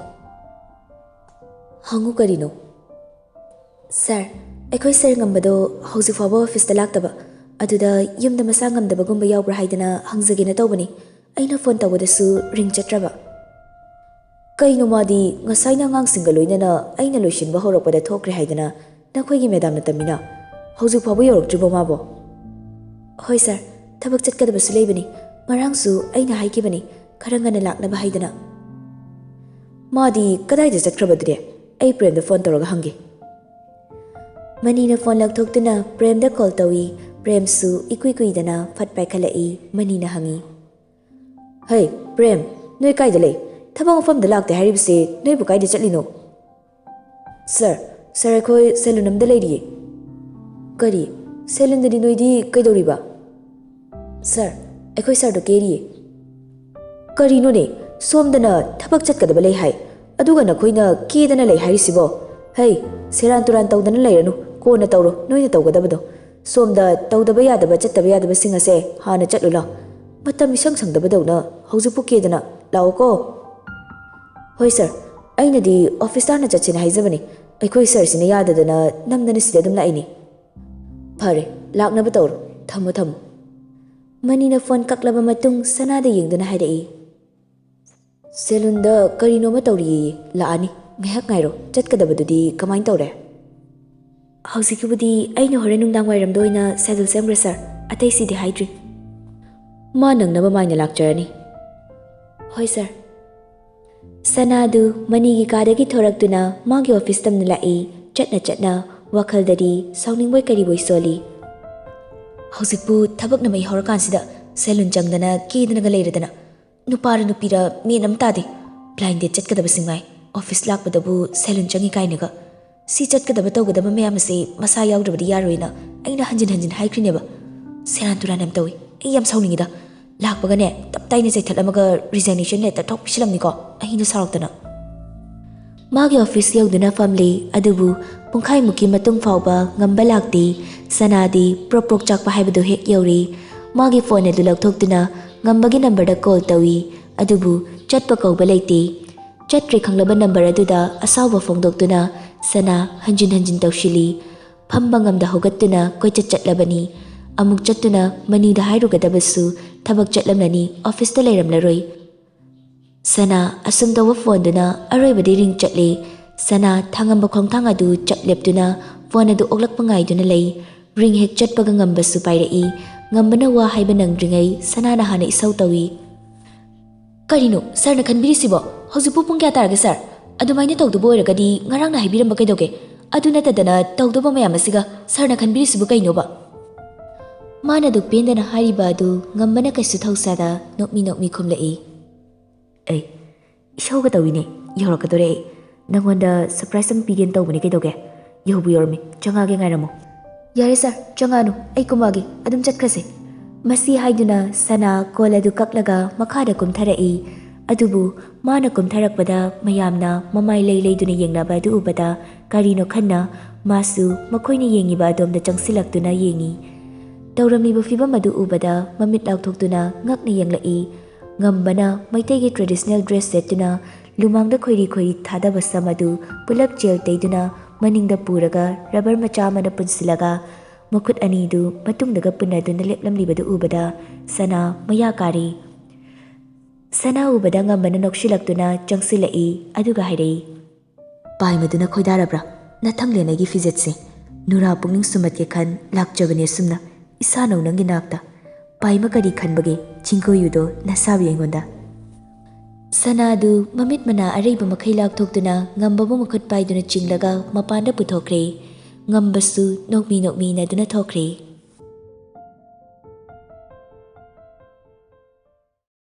"ꯍꯪꯉꯨ, ꯀꯔꯤꯅꯣ?" "ꯁꯥꯔ, ꯑꯩꯈꯣꯏ ꯁꯥꯔ ꯉꯝꯕꯗꯣ ꯍꯧꯖꯤꯛ ꯐꯥꯎꯕ ꯑꯣꯐꯤꯁꯇ ꯂꯥꯛꯇꯕ, ꯑꯗꯨꯗ ꯌꯨꯝꯗ ꯃꯁꯥ ꯉꯝꯗꯕꯒꯨꯝꯕ ꯌꯥꯎꯕ꯭ꯔꯥ ꯍꯥꯏꯗꯅ ꯍꯪꯖꯒꯦꯅ ꯇꯧꯕꯅꯤ꯫ ꯑꯩꯅ ꯐꯣꯟ ꯇꯧꯕꯗꯁꯨ ꯔꯤꯡ ꯆꯠꯇ꯭ꯔꯕ꯫" "ꯀꯩꯅꯣ, ꯃꯥꯗꯤ ꯉꯁꯥꯏꯅ ꯑꯉꯥꯡꯁꯤꯡꯒ ꯂꯣꯏꯅꯅ ꯑꯩꯅ ꯂꯣꯏꯁꯤꯟꯕ ꯍꯧꯔꯛꯄꯗ ꯊꯣꯛꯈ꯭ꯔꯦ ꯍꯥꯏꯗꯅ ꯅꯈꯣꯏꯒꯤ ꯃꯦꯗꯥꯝꯅ ꯇꯝꯃꯤꯅ? ꯍꯧꯖꯤꯛ ꯐꯥꯎꯕ ꯌꯧꯔꯛꯇ꯭ꯔꯤꯕꯣ ꯃꯥꯕꯣ?" "ꯍꯣꯏ ꯁꯥꯔ, ꯊꯕꯛ ꯆꯠꯀꯗꯕꯁꯨ ꯂꯩꯕꯅꯤ꯫ ꯉꯔꯥꯡꯁꯨ ꯑꯩꯅ ꯍꯥꯏꯈꯤꯕꯅꯤ, ꯈꯔ ꯉꯟꯅ ꯂꯥꯛꯅꯕ ꯍꯥꯏꯗꯅ꯫" "ꯃꯥꯗꯤ ꯀꯗꯥꯏꯗ ꯆꯠꯈ꯭ꯔꯕꯗꯨꯗꯤ? ꯑꯩ ꯄ꯭ꯔꯦꯝꯗ ꯐꯣꯟ ꯇꯧꯔꯒ ꯍꯪꯒꯦ꯫" ꯃꯅꯤꯅ ꯐꯣꯟ ꯂꯧꯊꯣꯛꯇꯨꯅ ꯄ꯭ꯔꯦꯝꯗ ꯀꯣꯜ ꯇꯧꯏ꯫ ꯄ꯭ꯔꯦꯝꯁꯨ ꯏꯀꯨꯏ ꯀꯨꯏꯗꯅ ꯐꯠ ꯄꯥꯏꯈꯠꯂꯛꯏ꯫ ꯃꯅꯤꯅ ꯍꯪꯉꯤ, "ꯍꯩ, ꯄ꯭ꯔꯦꯝ, ꯅꯣꯏ ꯀꯥꯏꯗ ꯂꯩ? ꯊꯕꯛ ꯃꯐꯝꯗ ꯂꯥꯛꯇꯦ ꯍꯥꯏꯔꯤꯕꯁꯦ ꯅꯣꯏꯕꯨ ꯀꯥꯏꯗ ꯆꯠꯂꯤꯅꯣ?" "ꯁꯥꯔ, ꯁꯥꯔ, ꯑꯩꯈꯣꯏ ꯁꯦꯂꯨꯟ ꯑꯃꯗ ꯂꯩꯔꯤꯌꯦ꯫" "ꯀꯔꯤ? ꯁꯦꯂꯨꯟꯗꯗꯤ ꯅꯣꯏꯗꯤ ꯀꯩꯗꯧꯔꯤꯕ?" "ꯁꯥꯔ, ꯑꯩꯈꯣꯏ ꯁꯥꯔꯗꯣ ꯀꯦꯔꯤꯌꯦ꯫" "ꯀꯔꯤꯅꯣꯅꯦ? ꯁꯣꯝꯗꯅ ꯊꯕꯛ ꯆꯠꯀꯗꯕ ꯂꯩ ꯍꯥꯏ, ꯑꯗꯨꯒ ꯅꯈꯣꯏꯅ ꯀꯦꯗꯅ ꯂꯩ ꯍꯥꯏꯔꯤꯁꯤꯕꯣ? ꯍꯩ, ꯁꯦꯔꯥꯟ ꯇꯨꯔꯥꯟ ꯇꯧꯗꯅ ꯂꯩꯔꯅꯨ, ꯀꯣꯟꯅ ꯇꯧꯔꯣ ꯅꯣꯏꯅ ꯇꯧꯒꯗꯕꯗꯣ꯫ ꯁꯣꯝꯗ ꯇꯧꯗꯕ ꯌꯥꯗꯕ ꯆꯠꯇꯕ ꯌꯥꯗꯕꯁꯤꯡ ꯑꯁꯦ ꯍꯥꯟꯅ ꯆꯠꯂꯨ ꯂꯥꯎ꯫ ꯃꯇꯝ ꯏꯁꯪ ꯁꯪꯗꯕꯗꯧꯅ ꯍꯧꯖꯤꯛꯄꯨ ꯀꯦꯗꯅ꯫ ꯂꯥꯛꯑꯣꯀꯣ꯫ ꯍꯣꯏ ꯁꯥꯔ, ꯑꯩꯅꯗꯤ ꯑꯣꯐꯤꯁꯇ ꯍꯥꯟꯅ ꯆꯠꯁꯦꯅ ꯍꯥꯏꯖꯕꯅꯤ꯫ ꯑꯩꯈꯣꯏ ꯁꯥꯔꯁꯤꯅ ꯌꯥꯗꯗꯅ ꯅꯝꯗꯅ ꯁꯤꯗ ꯑꯗꯨꯝ ꯂꯥꯛꯏꯅꯤ꯫ ꯐꯔꯦ, ꯂꯥꯛꯅꯕ ꯇꯧꯔꯣ꯫ ꯊꯝꯃꯣ ꯊꯝꯃꯣ꯫ ꯃꯅꯤꯅ ꯐꯣꯟ ꯀꯛꯂꯕ ꯃꯇꯨꯡ ꯁꯅꯥꯗ ꯌꯦꯡꯗꯨꯅ ꯍꯥꯏꯔꯛꯏ, ꯁꯦꯂꯨꯟꯗ ꯀꯔꯤꯅꯣꯃ ꯇꯧꯔꯤꯌꯦ꯫ ꯂꯥꯛꯑꯅꯤ, ꯉꯥꯏꯍꯥꯛ ꯉꯥꯏꯔꯣ꯫ ꯆꯠꯀꯗꯕꯗꯨꯗꯤ ꯀꯃꯥꯏꯅ ꯇꯧꯔꯦ? ꯍꯧꯖꯤꯛꯀꯤꯕꯨꯗꯤ ꯑꯩꯅ ꯍꯣꯔꯦꯟ ꯅꯨꯡꯗꯥꯡ ꯋꯥꯏꯔꯝꯗ ꯑꯣꯏꯅ ꯁꯦꯗꯨꯜ ꯁꯦꯝꯈ꯭ꯔꯦ ꯁꯥꯔ, ꯑꯇꯩꯁꯤꯗꯤ ꯍꯥꯏꯗ꯭ꯔꯤ꯫ ꯃꯥ ꯅꯪꯅꯕ ꯃꯥꯏꯅ ꯂꯥꯛꯆꯔꯅꯤ꯫ ꯍꯣꯏ ꯁꯥꯔ꯫ ꯁꯅꯥꯗꯨ ꯃꯅꯤꯒꯤ ꯀꯥꯗꯒꯤ ꯊꯣꯔꯛꯇꯨꯅ ꯃꯥꯒꯤ ꯑꯣꯐꯤꯁ ꯇꯝꯅ ꯂꯥꯛꯏ꯫ ꯆꯠꯅ ꯆꯠꯅ ꯋꯥꯈꯜꯗꯗꯤ ꯁꯥꯎꯅꯤꯡꯕꯣꯏ ꯀꯔꯤꯕꯣꯏ ꯁꯣꯜꯂꯤ꯫ ꯍꯧꯖꯤꯛꯄꯨ ꯊꯕꯛꯅ ꯃꯩ ꯍꯧꯔꯀꯥꯟꯁꯤꯗ ꯁꯦꯂꯨꯟ ꯆꯪꯗꯅ ꯀꯦꯗꯅꯒ ꯂꯩꯔꯗꯅ, ꯅꯨꯄꯥꯔ ꯅꯨꯄꯤꯔ ꯃꯦꯟ ꯑꯃ ꯇꯥꯗꯦ꯫ ꯕ꯭ꯂꯥꯏꯟ ꯗꯦꯠ ꯆꯠꯀꯗꯕꯁꯤꯡ ꯉꯥꯏ, ꯑꯣꯐꯤꯁ ꯂꯥꯛꯄꯗꯕꯨ ꯁꯦꯂꯨꯟ ꯆꯪꯉꯤ ꯀꯥꯏꯅꯒ꯫ ꯁꯤ ꯆꯠꯀꯗꯕ ꯇꯧꯒꯗꯕ ꯃꯌꯥꯝ ꯑꯁꯦ ꯃꯁꯥ ꯌꯥꯎꯗ꯭ꯔꯕꯗꯤ ꯌꯥꯔꯣꯏꯅ ꯑꯩꯅ ꯍꯟꯖꯤꯟ ꯍꯟꯖꯤꯟ ꯍꯥꯏꯈ꯭ꯔꯤꯅꯦꯕ꯫ ꯁꯦꯔꯥꯟ ꯇꯨꯔꯥꯟ ꯌꯥꯝ ꯇꯧꯏ꯫ ꯑꯩ ꯌꯥꯝ ꯁꯥꯎꯅꯤꯡꯉꯤꯗ꯫ ꯂꯥꯛꯄꯒꯅꯦ ꯇꯞ ꯇꯥꯏꯅ ꯆꯩꯊꯠꯂꯝꯃꯒ ꯔꯤꯖꯥꯏꯅꯦꯁꯟ ꯂꯦꯇꯔ ꯊꯣꯛ ꯄꯤꯁꯤꯜꯂꯝꯅꯤꯀꯣ ꯑꯍꯤꯡꯗ ꯁꯥꯎꯔꯛꯇꯅ꯫ ꯃꯥꯒꯤ ꯑꯣꯐꯤꯁ ꯌꯧꯗꯨꯅ ꯐꯝꯂꯤ꯫ ꯑꯗꯨꯕꯨ ꯄꯨꯡꯈꯥꯏꯃꯨꯛꯀꯤ ꯃꯇꯨꯡ ꯐꯥꯎꯕ ꯉꯝꯕ ꯂꯥꯛꯇꯦ꯫ ꯁꯅꯥꯗꯤ ꯄ꯭ꯔꯣꯛ ꯄ꯭ꯔꯣꯛ ꯆꯥꯛꯄ ꯍꯥꯏꯕꯗꯨ ꯍꯦꯛ ꯌꯧꯔꯤ꯫ ꯃꯥꯒꯤ ꯐꯣꯟ ꯑꯗꯨ ꯂꯧꯊꯣꯛꯇꯨꯅ ꯉꯝꯕꯒꯤ ꯅꯝꯕꯔꯗ ꯀꯣꯜ ꯇꯧꯏ꯫ ꯑꯗꯨꯕꯨ ꯆꯠꯄ ꯀꯧꯕ ꯂꯩꯇꯦ꯫ ꯆꯠꯇ꯭ꯔꯦ ꯈꯪꯂꯕ ꯅꯝꯕꯔ ꯑꯗꯨꯗ ꯑꯁꯥꯎꯕ ꯐꯣꯡꯗꯣꯛꯇꯨꯅ ꯁꯅꯥ ꯍꯟꯖꯤꯟ ꯍꯟꯖꯤꯟ ꯇꯧꯁꯤꯜꯂꯤ꯫ ꯐꯝꯕ ꯉꯝꯗ ꯍꯧꯒꯠꯇꯨꯅ ꯀꯣꯏꯆꯠ ꯆꯠꯂꯕꯅꯤ꯫ ꯑꯃꯨꯛ ꯆꯠꯇꯨꯅ ꯃꯅꯤꯗ ꯍꯥꯏꯔꯨꯒꯗꯕꯁꯨ ꯊꯕꯛ ꯆꯠꯂꯝꯂꯅꯤ, ꯑꯣꯐꯤꯁꯇ ꯂꯩꯔꯝꯂꯔꯣꯏ꯫ ꯁꯅꯥ ꯑꯁꯨꯝ ꯇꯧꯕ ꯐꯣꯟꯗꯨꯅ ꯑꯔꯣꯏꯕꯗꯤ ꯔꯤꯡ ꯆꯠꯂꯤ꯫ ꯁꯅꯥ ꯊꯥꯡꯉꯝꯕ ꯈꯣꯡꯊꯥꯡ ꯑꯗꯨ ꯆꯞ ꯂꯦꯞꯇꯨꯅ ꯐꯣꯟ ꯑꯗꯨ ꯑꯣꯛꯂꯛꯄ ꯉꯥꯏꯗꯨꯅ ꯂꯩ꯫ ꯔꯤꯡ ꯍꯦꯛ ꯆꯠꯄꯒ ꯉꯝꯕꯁꯨ ꯄꯥꯏꯔꯛꯏ꯫ ꯉꯝꯕꯅ ꯋꯥ ꯍꯥꯏꯕ ꯅꯪꯗ꯭ꯔꯤꯉꯩ ꯁꯅꯥꯅ ꯍꯥꯟꯅ ꯏꯁꯧ ꯇꯧꯏ꯫ ꯀꯔꯤꯅꯣ ꯁꯥꯔꯅ ꯈꯟꯕꯤꯔꯤꯁꯤꯕꯣ? ꯍꯧꯖꯤꯛꯄꯨ ꯄꯨꯡ ꯀꯌꯥ ꯇꯥꯔꯒꯦ ꯁꯥꯔ? ꯑꯗꯨꯃꯥꯏꯅ ꯇꯧꯗꯕ ꯑꯣꯏꯔꯒꯗꯤ ꯉꯔꯥꯡꯅ ꯍꯥꯏꯕꯤꯔꯝꯕ ꯀꯩꯗꯧꯒꯦ? ꯑꯗꯨ ꯅꯠꯇꯗꯅ ꯇꯧꯗꯕ ꯃꯌꯥꯝ ꯑꯁꯤꯒ ꯁꯥꯔꯅ ꯈꯟꯕꯤꯔꯤꯁꯤꯕꯨ ꯀꯩꯅꯣꯕ? ꯃꯥꯅ ꯑꯗꯨꯛ ꯄꯦꯟꯗꯅ ꯍꯥꯏꯔꯤꯕ ꯑꯗꯨ ꯉꯝꯕꯅ ꯀꯩꯁꯨ ꯊꯧꯁꯥꯗ ꯅꯣꯛꯃꯤ ꯅꯣꯛꯃꯤ ꯈꯨꯝꯂꯛꯏ꯫ ꯑꯩ ꯏꯁꯧꯒ ꯇꯧꯏꯅꯦ, ꯌꯧꯔꯛꯀꯗꯣꯔꯦ ꯑꯩ꯫ ꯅꯪꯉꯣꯟꯗ ꯁꯔꯄ꯭ꯔꯥꯏꯖ ꯑꯃ ꯄꯤꯒꯦꯅ ꯇꯧꯕꯅꯦ, ꯀꯩꯗꯧꯒꯦ? ꯌꯧꯕꯨ ꯌꯧꯔꯝꯃꯤ, ꯆꯪꯉꯛꯑꯒꯦ, ꯉꯥꯏꯔꯝꯃꯣ꯫ ꯌꯥꯔꯦ ꯁꯥꯔ, ꯆꯪꯉꯛꯑꯅꯨ, ꯑꯩ ꯀꯨꯝꯃꯛꯑꯒꯦ, ꯑꯗꯨꯝ ꯆꯠꯈ꯭ꯔꯁꯦ꯫ ꯃꯁꯤ ꯍꯥꯏꯗꯨꯅ ꯁꯅꯥ ꯀꯣꯜ ꯑꯗꯨ ꯀꯛꯂꯒ ꯃꯈꯥꯗ ꯀꯨꯝꯊꯔꯛꯏ꯫ ꯑꯗꯨꯕꯨ ꯃꯥꯅ ꯀꯨꯝꯊꯔꯛꯄꯗ ꯃꯌꯥꯝꯅ ꯃꯃꯥꯏ ꯂꯩ ꯂꯩꯗꯨꯅ ꯌꯦꯡꯅꯕ ꯑꯗꯨ ꯎꯕꯗ ꯀꯔꯤꯅꯣ ꯈꯟꯅ ꯃꯥꯁꯨ ꯃꯈꯣꯏꯅ ꯌꯦꯡꯉꯤꯕ ꯑꯗꯣꯝꯗ ꯆꯪꯁꯤꯜꯂꯛꯇꯨꯅ ꯌꯦꯡꯉꯤ꯫ ꯇꯧꯔꯝꯂꯤꯕ ꯐꯤꯕꯝ ꯑꯗꯨ ꯎꯕꯗ ꯃꯃꯤꯠ ꯂꯥꯎꯊꯣꯛꯇꯨꯅ ꯉꯛꯅ ꯌꯦꯡꯂꯛꯏ꯫ ꯉꯝꯕꯅ ꯃꯩꯇꯩꯒꯤ traditional dress ꯁꯦꯠꯇꯨꯅ ꯂꯨꯃꯥꯡꯗ ꯈꯣꯏꯔꯤ ꯈꯣꯏꯔꯤ ꯊꯥꯗꯕ ꯁꯝ ꯑꯗꯨ ꯄꯨꯂꯞ gel ꯇꯩꯗꯨꯅ ꯃꯅꯤꯡꯗ ꯄꯨꯔꯒ rubber ꯃꯆꯥ ꯑꯃꯅ ꯄꯨꯟꯁꯤꯜꯂꯒ ꯃꯈꯨꯠ ꯑꯅꯤꯗꯨ ꯃꯇꯨꯡꯗꯒ ꯄꯨꯟꯅꯗꯨꯅ ꯂꯦꯞꯂꯝꯂꯤꯕꯗꯨ ꯎꯕꯗ ꯁꯅꯥ ꯃꯌꯥ ꯀꯥꯔꯤ꯫ ꯁꯅꯥ ꯎꯕꯗ ꯉꯝꯕꯅ ꯅꯣꯛꯁꯤꯜꯂꯛꯇꯨꯅ ꯆꯪꯁꯤꯜꯂꯛꯏ꯫ ꯑꯗꯨꯒ ꯍꯥꯏꯔꯛꯏ, "ꯄꯥꯏꯃꯗꯨꯅ ꯈꯣꯏꯗꯥꯔꯕ꯭ꯔꯥ? ꯅꯊꯪꯂꯦꯟ ꯑꯩꯒꯤ ꯐꯤꯖꯦꯠꯁꯦ꯫ ꯅꯨꯔꯥ ꯄꯨꯛꯅꯤꯡ ꯁꯨꯝꯍꯠꯀꯦ ꯈꯟ ꯂꯥꯛꯆꯕꯅꯦ ꯑꯁꯨꯝꯅ꯫ ꯏꯁꯥꯅꯧ ꯅꯪꯒꯤ ꯅꯥꯛꯇ꯫ ꯄꯥꯏꯃ ꯀꯔꯤ ꯈꯟꯕꯒꯦ? ꯆꯤꯡꯒꯣꯌꯨꯗꯣ ꯅꯁꯥꯕꯤ ꯑꯩꯉꯣꯟꯗ?" ꯁꯅꯥꯗꯨ ꯃꯃꯤꯠ ꯃꯅꯥ ꯑꯔꯩꯕ ꯃꯈꯩ ꯂꯥꯎꯊꯣꯛꯇꯨꯅ ꯉꯝꯕꯕꯨ ꯃꯈꯨꯠ ꯄꯥꯏꯗꯨꯅ ꯆꯤꯡꯂꯒ ꯃꯄꯥꯟꯗ ꯄꯨꯊꯣꯛꯈ꯭ꯔꯦ꯫ ꯉꯝꯕꯁꯨ ꯅꯣꯛꯃꯤ ꯅꯣꯛꯃꯤ ꯏꯟꯅꯗꯨꯅ ꯊꯣꯛꯈ꯭ꯔꯦ꯫